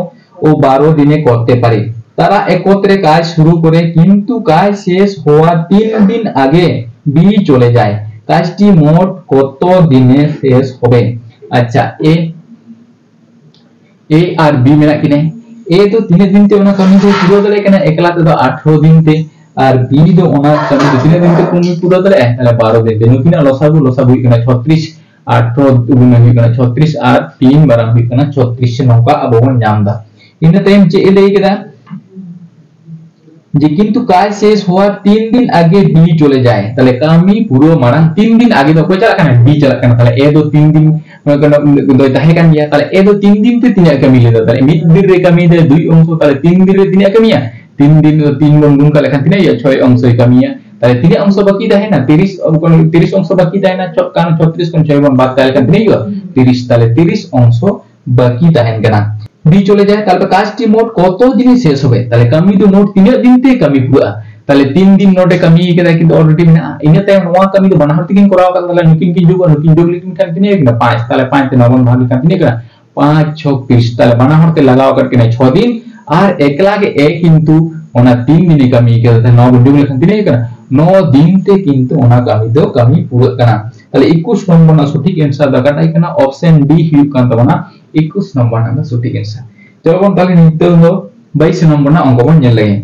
ᱳ ᱵᱟᱨᱚ দিনে করতে পারে। তারা একত্রে কাজ শুরু করে, কিন্তু কাজ শেষ হওয়ার তিন দিন আগে বি চলে যায়। কাজটি মোট কত দিনে শেষ হবে? ᱟᱪᱪᱷᱟ, ᱮ ᱮ ᱟᱨ ᱵᱤ ᱢᱮᱱᱟᱜ ᱠᱤᱱᱟ᱾ ᱮ ᱫᱚ ᱛᱤᱱᱟᱹᱜ ᱫᱤᱱ ᱛᱮ ᱚᱱᱟ ᱠᱟᱹᱢᱤ ᱫᱚ ᱯᱩᱨᱟᱹᱣ ᱫᱟᱲᱮᱭᱟᱜ ᱠᱟᱱᱟ? ᱮᱠᱞᱟ ᱛᱮᱫᱚ ᱟᱴᱷᱨᱚ ᱫᱤᱱ ᱛᱮ᱾ ᱟᱨ ᱵᱤ ᱫᱚ ᱚᱱᱟ ᱠᱟᱹᱢᱤ ᱫᱚ ᱛᱤᱱᱟᱹᱜ ᱫᱤᱱ ᱛᱮ ᱠᱟᱹᱢᱤ ᱯᱩᱨᱟᱹᱣ ᱫᱟᱲᱮᱭᱟᱜᱼᱟ? ᱛᱟᱦᱞᱮ ᱵᱟᱨᱚ ᱫᱤᱱ ᱛᱮ᱾ ᱱᱩᱠᱤᱱᱟᱜ ᱞᱚᱥᱟᱜᱩ, ᱞᱚᱥᱟᱜᱩ ᱦᱩᱭᱩᱜ ᱠᱟᱱᱟ ᱪᱷᱚᱛᱨᱤᱥ, ᱟᱴᱷᱨᱚ ᱫᱩᱜᱩᱱᱮ ᱦᱩᱭᱩᱜ ᱠᱟᱱᱟ ᱪᱷᱚᱛᱨᱤᱥ ᱟᱨ ᱛᱤᱱ ᱵᱟᱨᱟᱝ ᱦᱩᱭᱩᱜ ᱠᱟᱱᱟ ᱪᱷᱚᱛᱨᱤᱥ, ᱱᱚᱝᱠᱟ ᱟᱵᱚ ᱵᱚᱱ ᱧᱟᱢ ᱮᱫᱟ᱾ ᱤᱱᱟᱹ ᱛᱟᱭᱚᱢ ᱪᱮᱫ ᱮ ᱞᱟᱹᱭ ᱠᱮᱫᱟ? ᱡᱮ কিন্তু কাজ শেষ হওয়ার তিন দিন আগে বি চলে যায়। ᱛᱟᱦᱞᱮ ᱠᱟᱹᱢᱤ ᱯᱩᱨᱟᱹᱣ ᱢᱟᱲᱟᱝ ᱛᱤᱱ ᱫᱤᱱ ᱟᱜᱮ ᱫᱚ ᱚᱠᱚᱭ ᱪᱟᱞᱟᱜ ᱠᱟᱱᱟ? ᱵᱤ ᱪᱟᱞᱟᱜ ᱠᱟᱱᱟ᱾ ᱛᱟᱦᱞᱮ ᱮ ᱫᱚ ᱛᱤᱱ ᱫᱤᱱ ᱫᱚᱭ ᱛᱟᱦᱮᱸ ᱠᱟᱱ ᱜᱮᱭᱟ᱾ ᱛᱟᱦᱞᱮ ᱮ ᱫᱚ ᱛᱤᱱ ᱫᱤᱱ ᱛᱮ ᱛᱤᱱᱟᱹᱜ ᱠᱟᱹᱢᱤ ᱞᱮᱫᱟ? ᱛᱟᱦᱞᱮ ᱢᱤᱫ ᱫᱤᱱ ᱨᱮ ᱠᱟᱹᱢᱤ ᱫᱟᱭ ᱫᱩᱭ ᱚᱝᱥᱚ, ᱛᱟᱦᱞᱮ ᱛᱤᱱ ᱫᱤᱱ ᱨᱮ ᱛᱤᱱᱟᱹᱜ ᱠᱟᱹᱢᱤᱭᱟ? ᱛᱤᱱ ᱫᱤᱱ ᱨᱮ ᱛᱤᱱ ᱵᱚᱱ ᱜᱩᱱ ᱠᱟᱜ ᱞᱮᱠᱷᱟᱱ ᱛᱤᱱᱟᱹᱜ ᱦᱩᱭᱩᱜᱼᱟ? ᱪᱷᱚᱭ ᱚᱝᱥᱚᱭ ᱠᱟᱹᱢᱤᱭᱟ᱾ ᱛᱟᱦᱞᱮ ᱛᱤᱱᱟᱹᱜ ᱚᱝᱥᱚ ᱵᱟᱹᱠᱤ ᱛᱟᱦᱮᱱᱟ? ᱛᱤᱨᱤᱥ, ᱛᱤᱨᱤᱥ ᱚᱝᱥᱚ ᱵᱟᱹᱠᱤ ᱛᱟᱦᱮᱱᱟ᱾ ᱪᱚᱜ ᱠᱟᱱ ᱪᱷᱚᱛᱨᱤᱥ ᱠᱷᱚᱱ ᱪᱷᱚᱭ ᱵᱚᱱ ᱵᱟᱫ ᱠᱟᱜ ᱞᱮᱠᱷᱟᱱ ᱛᱤᱱᱟᱹᱜ ᱦᱩᱭᱩᱜᱼᱟ? ᱛᱤᱨᱤᱥ᱾ ᱛᱟᱦᱞᱮ ᱛᱤᱨᱤᱥ ᱚᱝᱥᱚ ᱵᱟᱹᱠᱤ ᱛᱟᱦᱮᱱ ᱠᱟᱱᱟ᱾ ᱵᱤ ᱪᱚᱞᱮ ᱡᱟᱭ, ᱛᱟᱦᱞᱮ ᱠᱟᱡᱽᱴᱤ ᱢᱳᱴ ᱠᱚᱛᱚ ᱫᱤᱱᱮ শেষ হবে? ᱛᱟᱦᱞᱮ ᱠᱟᱹᱢᱤ ᱫᱚ ᱢᱳᱴ ᱛᱤᱱᱟᱹᱜ ᱫᱤᱱ ᱛᱮ ᱠᱟᱹᱢᱤ ᱯᱩᱨᱟᱹᱜᱼᱟ? ᱛᱟᱦᱞᱮ ᱛᱤᱱ ᱫᱤᱱ ᱱᱚᱰᱮ ᱠᱟᱹᱢᱤ ᱠᱟᱫᱟᱭ, ᱠᱤᱱᱛᱩ already ᱢᱮᱱᱟᱜᱼᱟ᱾ ᱤᱱᱟᱹ ᱛᱟᱭᱚᱢ ᱱᱚᱣᱟ ᱠᱟᱹᱢᱤ ᱫᱚ ᱵᱟᱱᱟ ᱦᱚᱲ ᱛᱮᱠᱤᱱ ᱠᱚᱨᱟᱣ ᱠᱟᱫᱟ, ᱛᱟᱦᱞᱮ ᱱᱩᱠᱤᱱ ᱠᱤᱱ ᱡᱳᱜᱟ, ᱱᱩᱠᱤᱱ ᱡᱳᱜ ᱞᱮᱠᱤᱱ ᱠᱷᱟᱱ ᱛᱤᱱᱟᱹᱜ ᱦᱩᱭᱩᱜ ᱠᱟᱱᱟ? ᱯᱟᱸᱪ᱾ ᱛᱟᱦᱞᱮ ᱯᱟᱸᱪ ᱛᱮ ᱱᱚᱣᱟ ᱵᱚᱱ ᱵᱷᱟᱜᱽ ᱞᱮᱠᱷᱟᱱ ᱛᱤᱱᱟᱹᱜ ᱠᱟᱱᱟ? ᱯᱟᱸᱪ ᱪᱷᱚᱠ ᱛᱤᱨᱤᱥ᱾ ᱛᱟᱦᱞᱮ ᱵᱟᱱᱟ ᱦᱚᱲ ᱛᱮ ᱞᱟᱜᱟᱣ ᱟᱠᱟᱫ ᱠᱤᱱᱟᱭ ᱪᱷᱚ ᱫᱤᱱ, ᱟᱨ ᱮᱠᱞᱟ ᱜᱮ ᱮ ᱠᱤᱱᱛᱩ ᱚᱱᱟ ᱛᱤᱱ ᱫᱤᱱᱮ ᱠᱟᱹᱢᱤ ᱠᱟᱫᱟ᱾ ᱛᱟᱦᱞᱮ ᱱᱚᱣᱟ ᱵᱚᱱ ᱡᱳᱜ ᱞᱮᱠᱷᱟᱱ ᱛᱤᱱᱟᱹᱜ ᱦᱩᱭᱩᱜ ᱠᱟᱱᱟ? ᱱᱚ ᱫᱤᱱ ᱛᱮ ᱠᱤᱱᱛᱩ ᱚᱱᱟ ᱠᱟᱹᱢᱤ ᱫᱚ ᱠᱟᱹᱢᱤ ᱯᱩᱨᱟᱹᱜ ᱠᱟᱱᱟ᱾ ᱛᱟᱦᱞᱮ ᱮᱠᱩᱥ ᱱᱚᱢᱵᱚᱨ ᱨᱮᱱᱟᱜ ᱥᱚᱴᱷᱤᱠ answer ᱫᱚ ᱚᱠᱟᱴᱟᱜ ᱠᱟᱱᱟ? Option D ᱦᱩᱭᱩᱜ ᱠᱟᱱ ᱛᱟᱵᱚᱱᱟ ᱮᱠᱩᱥ ᱱᱚᱢᱵᱚᱨ ᱨᱮᱱᱟᱜ ᱫᱚ ᱥᱚᱴᱷᱤᱠ answer᱾ ᱪᱚᱞᱚ ᱵᱚᱱ ᱛᱟᱦᱞᱮ ᱱᱤᱛᱚᱜ ᱫᱚ ᱵᱟᱭᱤᱥ ᱱᱚᱢᱵᱚᱨ ᱨᱮᱱᱟᱜ ᱚᱝᱠᱚ ᱵᱚᱱ ᱧᱮᱞ ᱞᱮᱜᱮ᱾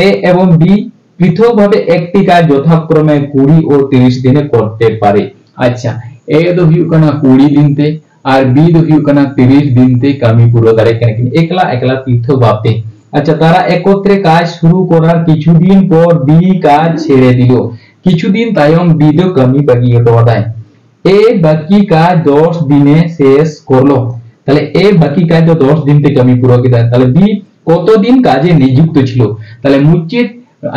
এ এবং বি পৃথকভাবে একটি কাজ যথাক্রমে কুড়ি ও তিরিশ দিনে করতে পারে। ᱟᱪᱪᱷᱟ, ᱮ ᱫᱚ ᱦᱩᱭᱩᱜ ᱠᱟᱱᱟ ᱠᱩᱲᱤ ᱫᱤᱱ ᱛᱮ, ᱟᱨ ᱵᱤ ᱫᱚ ᱦᱩᱭᱩᱜ ᱠᱟᱱᱟ ᱛᱤᱨᱤᱥ ᱫᱤᱱ ᱛᱮ ᱠᱟᱹᱢᱤ ᱯᱩᱨᱟᱹᱣ ᱫᱟᱲᱮᱭᱟᱜ ᱠᱟᱱᱟ ᱠᱤᱱ ᱮᱠᱞᱟ ᱮᱠᱞᱟ ᱯᱨᱤᱛᱷᱚᱠ ᱵᱷᱟᱵᱽ ᱛᱮ᱾ ᱟᱪᱪᱷᱟ, ᱛᱟᱨᱟ ᱮᱠᱚᱛᱨᱮ ᱠᱟᱡᱽ ᱥᱩᱨᱩ ᱠᱚᱨᱟᱨ ᱠᱤᱪᱷᱩ ᱫᱤᱱ ᱯᱚᱨ ᱵᱤ ᱠᱟᱡᱽ ᱪᱷᱮᱲᱮ ᱫᱤᱞ᱾ ᱠᱤᱪᱷᱩ ᱫᱤᱱ ᱛᱟᱭᱚᱢ ᱵᱤ ᱫᱚ ᱠᱟᱹᱢᱤ ᱵᱟᱹᱜᱤ ᱦᱚᱴᱚ ᱟᱫᱟᱭ᱾ এ বাকি কাজ দশ দিনে শেষ করলো। তাহলে এ বাকি কাজ ᱫᱚ ᱫᱚᱥ ᱫᱤᱱ ᱛᱮ ᱠᱟᱹᱢᱤ ᱯᱩᱨᱟᱹᱣ ᱠᱮᱫᱟ᱾ ᱛᱟᱦᱞᱮ ᱵᱤ ᱠᱚᱛᱚ ᱫᱤᱱ ᱠᱟᱡᱮ ᱱᱤᱡᱩᱠᱛᱚ ᱪᱷᱤᱞᱳ? ᱛᱟᱦᱞᱮ ᱢᱩᱪᱟᱹᱫ,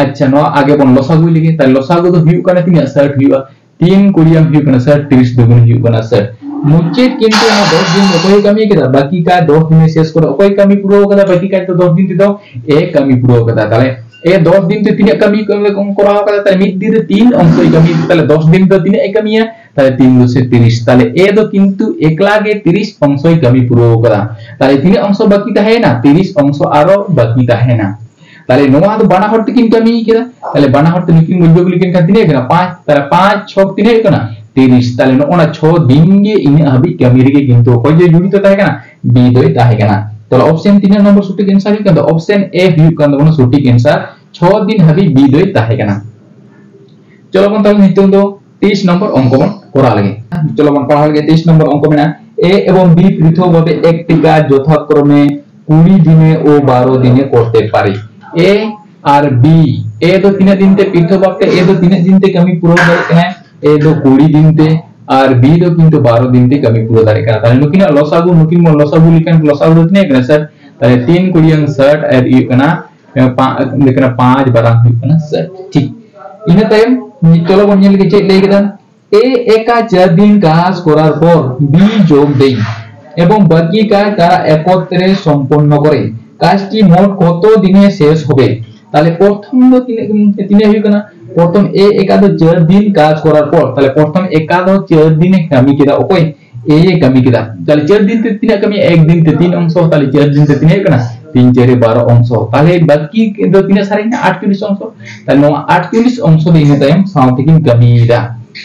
ᱟᱪᱪᱷᱟ, ᱱᱚᱣᱟ ᱟᱜᱮ ᱵᱚᱱ ᱞᱚᱥᱟᱜᱩᱭ ᱞᱮᱜᱮ᱾ ᱛᱟᱦᱞᱮ ᱞᱚᱥᱟᱜᱩ ᱫᱚ ᱦᱩᱭᱩᱜ ᱠᱟᱱᱟ ᱛᱤᱱᱟᱹᱜ? ᱥᱟᱴ ᱦᱩᱭᱩᱜᱼᱟ᱾ ᱛᱤᱱ ᱠᱩᱲᱤᱭᱟᱢ ᱦᱩᱭᱩᱜ ᱠᱟᱱᱟ ᱥᱟᱴ, ᱛᱤᱨᱤᱥ ᱫᱩᱜᱩᱱ ᱦᱩᱭᱩᱜ ᱠᱟᱱᱟ ᱥᱟᱴ᱾ ᱢᱩᱪᱟᱹᱫ ᱠᱤᱱᱛᱩ ᱚᱱᱟ ᱫᱚᱥ ᱫᱤᱱ ᱚᱠᱚᱭ ᱠᱟᱹᱢᱤ ᱠᱮᱫᱟ? ᱵᱟᱹᱠᱤ ᱠᱟᱡᱽ ᱫᱚᱥ ᱫᱤᱱᱮ শেষ ᱠᱚᱨᱟ᱾ ᱚᱠᱚᱭ ᱠᱟᱹᱢᱤ ᱯᱩᱨᱟᱹᱣ ᱠᱟᱫᱟ ᱵᱟᱹᱠᱤ ᱠᱟᱡᱽ ᱫᱚ ᱫᱚᱥ ᱫᱤᱱ ᱛᱮᱫᱚ? ᱮ ᱠᱟᱹᱢᱤ ᱯᱩᱨᱟᱹᱣ ᱠᱟᱫᱟ᱾ ᱛᱟᱦᱞᱮ ᱮ ᱫᱚᱥ ᱫᱤᱱ ᱛᱮ ᱛᱤᱱᱟᱹᱜ ᱠᱟᱹᱢᱤ ᱠᱚᱨᱟᱣ ᱠᱟᱫᱟ? ᱛᱟᱦᱞᱮ ᱢᱤᱫ ᱫᱤᱱ ᱨᱮ ᱛᱤᱱ ᱚᱝᱥᱚᱭ ᱠᱟᱹᱢᱤ, ᱛᱟᱦᱞᱮ ᱫᱚᱥ ᱫᱤᱱ ᱫᱚ ᱛᱤᱱᱟᱹᱜ ᱮ ᱠᱟᱹᱢᱤᱭᱟ? ᱛᱟᱦᱞᱮ ᱛᱤᱱ ᱫᱚᱥᱮ ᱛᱤᱨᱤᱥ᱾ ᱛᱟᱦᱞᱮ ᱮ ᱫᱚ ᱠᱤᱱᱛᱩ ᱮᱠᱞᱟ ᱜᱮ ᱛᱤᱨᱤᱥ ᱚᱝᱥᱚᱭ ᱠᱟᱹᱢᱤ ᱯᱩᱨᱟᱹᱣ ᱠᱟᱫᱟ᱾ ᱛᱟᱦᱞᱮ ᱛᱤᱱᱟᱹᱜ ᱚᱝᱥᱚ ᱵᱟᱹᱠᱤ ᱛᱟᱦᱮᱸᱭᱮᱱᱟ? ᱛᱤᱨᱤᱥ ᱚᱝᱥᱚ ᱟᱨᱚ ᱵᱟᱹᱠᱤ ᱛᱟᱦᱮᱸᱭᱮᱱᱟ᱾ ᱛᱟᱦᱞᱮ ᱱᱚᱣᱟ ᱫᱚ ᱵᱟᱱᱟ ᱦᱚᱲ ᱛᱮᱠᱤᱱ ᱠᱟᱹᱢᱤ ᱠᱮᱫᱟ᱾ ᱛᱟᱦᱞᱮ ᱵᱟᱱᱟ ᱦᱚᱲ ᱛᱮ ᱱᱩᱠᱤᱱ ᱵᱚᱱ ᱡᱳᱜᱽ ᱞᱮᱠᱤᱱ ᱠᱷᱟᱱ ᱛᱤᱱᱟᱹᱜ ᱠᱟᱱᱟ? ᱯᱟᱸᱪ᱾ ᱛᱟᱦᱞᱮ ᱯᱟᱸᱪ ᱪᱷᱚᱠ ᱛᱤᱱᱟᱹᱜ ᱦᱩᱭᱩᱜ ᱠᱟᱱᱟ? ᱛᱤᱨᱤᱥ᱾ ᱛᱟᱦᱞᱮ ᱱᱚᱜᱼᱚ ᱱᱟ ᱪᱷᱚ ᱫᱤᱱ ᱜᱮ ᱤᱱᱟᱹᱜ ᱦᱟᱹᱵᱤᱡ ᱠᱟᱹᱢᱤ ᱨᱮᱜᱮ ᱠᱤᱱᱛᱩ ᱚᱠᱚᱭ ᱡᱮ ᱡᱚᱲᱤᱛᱚ ᱛᱟᱦᱮᱸ ᱠᱟᱱᱟ? ᱵᱤ ᱫᱚᱭ ᱛᱟᱦᱮᱸ ᱠᱟᱱᱟ᱾ ᱛᱟᱦᱞᱮ ᱚᱯᱥᱮᱱ ᱛᱤᱱᱟᱹᱜ ᱱᱚᱢᱵᱚᱨ ᱥᱚᱴᱷᱤᱠ ᱮᱱᱥᱟᱨ ᱦᱩᱭᱩᱜ ᱠᱟᱱ ᱛᱟᱵᱚᱱᱟ? ᱥᱚᱴᱷᱤᱠ ᱮᱱᱥᱟᱨ ᱪᱷᱚ ᱫᱤᱱ ᱦᱟᱹᱵᱤᱡ ᱵᱤ ᱫᱚᱭ ᱛᱟᱦᱮᱸ ᱠᱟᱱᱟ᱾ ᱪᱚᱞᱚ ᱵᱚᱱ ᱛᱟᱦᱞᱮ ᱱᱤᱛᱚᱝ ᱫᱚ ᱛᱮᱭᱤᱥ ᱱᱚᱢᱵᱚᱨ ᱚᱝᱠᱚ ᱵᱚᱱ ᱠᱚᱨᱟᱣ ᱞᱮᱜᱮ᱾ ᱪᱚᱞᱚ ᱵᱚᱱ ᱯᱟᱲᱦᱟᱣ ᱞᱮᱜᱮ, ᱛᱮᱭᱤᱥ ᱱᱚᱢᱵᱚᱨ ᱚᱝᱠᱚ ᱢᱮᱱᱟᱜᱼᱟ, ᱮ ᱮᱵᱚᱝ ᱵᱤ ᱯᱨᱤᱛᱷᱚᱠ ᱵᱷᱟᱵᱮ ᱮᱠ ᱴᱤ ᱠᱟᱡ যথাক্রমে কুড়ি দিনে ও বারো দিনে করতে পারে। এ আর বি, এ ᱫᱚ ᱛᱤᱱᱟᱹᱜ ᱫᱤᱱ ᱛᱮ ᱯᱨᱤᱛᱷᱚᱠ ᱵᱷᱟᱵᱛᱮ ᱮ ᱫᱚ ᱛᱤᱱᱟᱹᱜ ᱫᱤᱱ ᱛᱮ ᱠᱟᱹᱢᱤ ᱯᱩᱨᱟᱹᱣ ᱫᱟᱲᱮᱭᱟᱜ ᱠᱟᱱᱟ? ᱮ ᱫᱚ ᱠᱩᱲᱤ ᱫᱤᱱ ᱛᱮ, ᱟᱨ ᱵᱤ ᱫᱚ ᱠᱤᱱᱛᱩ ᱵᱟᱨᱚ ᱫᱤᱱ ᱛᱮ ᱠᱟᱹᱢᱤ ᱯᱩᱨᱟᱹᱣ ᱫᱟᱲᱮᱭᱟᱜ ᱠᱟᱱᱟ᱾ ᱛᱟᱦᱞᱮ ᱱᱩᱠᱤᱱᱟᱜ ᱞᱚᱥᱟᱜᱩ, ᱱᱩᱠᱤᱱ ᱵᱚᱱ ᱞᱚᱥᱟᱜᱩ ᱞᱮᱠᱷᱟᱱ ᱞᱚᱥᱟᱜᱩ ᱫᱚ ᱛᱤᱱᱟᱹᱜ ᱠᱟᱱᱟ ᱥᱟᱨ? ᱛᱟᱦᱞᱮ ᱛᱤᱱ ᱠᱩᱲᱤᱭᱟᱝ ᱥᱟᱴ ᱟᱨ ᱦᱩᱭᱩᱜ ᱠᱟᱱᱟ, ᱮ, ᱯᱟ-, ᱦᱩᱭᱩᱜ ᱠᱟᱱᱟ ᱯᱟᱸᱪ ᱵᱟᱨᱟᱝ ᱦᱩᱭᱩᱜ ᱠᱟᱱᱟ ᱥᱟᱴ᱾ ᱴᱷᱤᱠ, ᱤᱱᱟᱹ ᱛᱟᱭᱚᱢ ᱪᱚᱞᱚ ᱵᱚᱱ ᱧᱮᱞ ᱞᱮᱜᱮ ᱪᱮᱫ ᱞᱟᱹᱭ ᱠᱮᱫᱟ᱾ এ একা চার দিন কাজ করার পর বি যোগ দেই এবং বাকি কাজ তারা একত্রে সম্পন্ন করে। কাজটি মোট কত দিনে শেষ হবে? তাহলে প্রথম ᱫᱚ ᱛᱤᱱᱟᱹᱜ, ᱛᱤᱱᱟᱹᱜ ᱦᱩᱭᱩᱜ ᱠᱟᱱᱟ? ᱯᱨᱚᱛᱷᱚᱢ ᱮ ᱮᱠᱟ ᱫᱚ ᱪᱟᱨ ᱫᱤᱱ ᱠᱟᱡᱽ ᱠᱚᱨᱟᱨ ᱯᱚᱨ, ᱛᱟᱦᱞᱮ ᱯᱨᱚᱛᱷᱚᱢ ᱮᱠᱟ ᱫᱚ ᱪᱟᱨ ᱫᱤᱱᱮ ᱠᱟᱹᱢᱤ ᱠᱮᱫᱟ᱾ ᱚᱠᱚᱭ? ᱮ ᱮ ᱠᱟᱹᱢᱤ ᱠᱮᱫᱟ᱾ ᱛᱟᱦᱞᱮ ᱪᱟᱨ ᱫᱤᱱ ᱛᱮ ᱛᱤᱱᱟᱹᱜ ᱠᱟᱹᱢᱤᱭᱟ? ᱮᱠ ᱫᱤᱱ ᱛᱮ ᱛᱤᱱ ᱚᱝᱥᱚ, ᱛᱟᱦᱞᱮ ᱪᱟᱨ ᱫᱤᱱ ᱛᱮ ᱛᱤᱱᱟᱹᱜ ᱦᱩᱭᱩᱜ ᱠᱟᱱᱟ? ᱛᱤᱱ ᱪᱟᱨᱮ ᱵᱟᱨᱚ ᱚᱝᱥᱚ᱾ ᱛᱟᱦᱞᱮ ᱵᱟᱹᱠᱤ ᱫᱚ ᱛᱤᱱᱟᱹᱜ ᱥᱟᱨᱮᱡ ᱮᱱᱟ? ᱟᱴᱪᱚᱞᱞᱤᱥ ᱚᱝᱥᱚ᱾ ᱛᱟᱦᱞᱮ ᱱᱚᱣᱟ ᱟᱴᱪᱚᱞᱞᱤᱥ ᱚᱝᱥᱚ ᱫᱚ ᱤᱱᱟᱹ ᱛᱟᱭᱚᱢ ᱥᱟᱶ ᱛᱮᱠᱤᱱ ᱠᱟᱹᱢᱤᱭᱮᱫᱟ᱾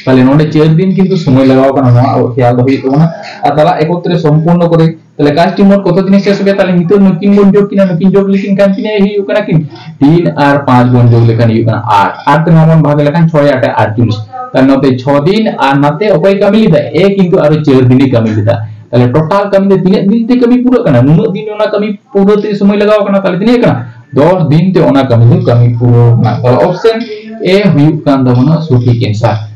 ᱛᱟᱦᱞᱮ ᱱᱚᱰᱮ ᱪᱟᱨ ᱫᱤᱱ ᱠᱤᱱᱛᱩ ᱥᱚᱢᱚᱭ ᱞᱟᱜᱟᱣ ᱠᱟᱱᱟ, ᱱᱚᱣᱟ ᱟᱵᱚ ᱠᱷᱮᱭᱟᱞ ᱫᱚᱦᱚ ᱦᱩᱭᱩᱜ ᱛᱟᱵᱚᱱᱟ᱾ ᱟᱨ ᱛᱟᱦᱞᱮ ᱮᱠᱚᱛᱨᱮ ᱥᱚᱢᱯᱩᱨᱱᱚ ᱠᱚᱨᱮ, ᱛᱟᱦᱞᱮ ᱠᱟᱡᱽᱴᱤ ᱢᱳᱴ ᱠᱚᱛᱚ ᱫᱤᱱᱮ ᱥᱮᱥ ᱦᱚᱵᱮ? ᱛᱟᱦᱞᱮ ᱱᱤᱛᱚᱜ ᱱᱩᱠᱤᱱ ᱵᱚᱱ ᱡᱳᱜᱽ ᱠᱤᱱᱟ, ᱱᱩᱠᱤᱱ ᱡᱳᱜᱽ ᱞᱮᱠᱤᱱ ᱠᱷᱟᱱ ᱛᱤᱱᱟᱹᱜ ᱦᱩᱭᱩᱜ ᱠᱟᱱᱟ ᱠᱤᱱ? ᱛᱤᱱ ᱟᱨ ᱯᱟᱸᱪ ᱵᱚᱱ ᱡᱳᱜᱽ ᱞᱮᱠᱷᱟᱱ ᱦᱩᱭᱩᱜ ᱠᱟᱱᱟ ᱟᱴ᱾ ᱟᱴ ᱛᱮ ᱱᱚᱣᱟ ᱵᱚᱱ ᱵᱷᱟᱜᱽ ᱞᱮᱠᱷᱟᱱ ᱪᱷᱚᱭ ᱟᱴᱮ ᱟᱴᱪᱚᱞᱞᱤᱥ᱾ ᱛᱟᱦᱞᱮ ᱱᱚᱛᱮ ᱪᱷᱚ ᱫᱤᱱ ᱟᱨ ᱱᱟᱛᱮ ᱚᱠᱚᱭ ᱠᱟᱹᱢᱤ ᱞᱮᱫᱟ? ᱮ ᱠᱤᱱᱛᱩ ᱟᱨᱚ ᱪᱟᱨ ᱫᱤᱱᱮ ᱠᱟᱹᱢᱤ ᱞᱮᱫᱟ᱾ ᱛᱟᱦᱞᱮ total ᱠᱟᱹᱢᱤ ᱫᱚ ᱛᱤᱱᱟᱹᱜ ᱫᱤᱱ ᱛᱮ ᱠᱟᱹᱢᱤ ᱯᱩᱨᱟᱹᱜ ᱠᱟᱱᱟ? ᱱᱩᱱᱟᱹᱜ ᱫᱤᱱ ᱚᱱᱟ ᱠᱟᱹᱢᱤ ᱯᱩᱨᱟᱹ ᱛᱮ ᱥᱚᱢᱚᱭ ᱞᱟᱜᱟᱣ ᱠᱟᱱᱟ᱾ ᱛᱟᱦᱞᱮ ᱛᱤᱱᱟᱹᱜ ᱠᱟᱱᱟ? ᱫᱚᱥ ᱫᱤᱱ ᱛᱮ ᱚᱱᱟ ᱠᱟᱹᱢᱤ ᱫᱚ ᱠᱟᱹᱢᱤ ᱯᱩᱨᱟᱹᱣ ᱠᱟᱱᱟ᱾ ᱛᱟᱦᱞᱮ option A ᱦᱩᱭᱩᱜ ᱠᱟᱱ ᱛᱟᱵᱚᱱᱟ ᱥᱚᱴᱷᱤᱠ answer᱾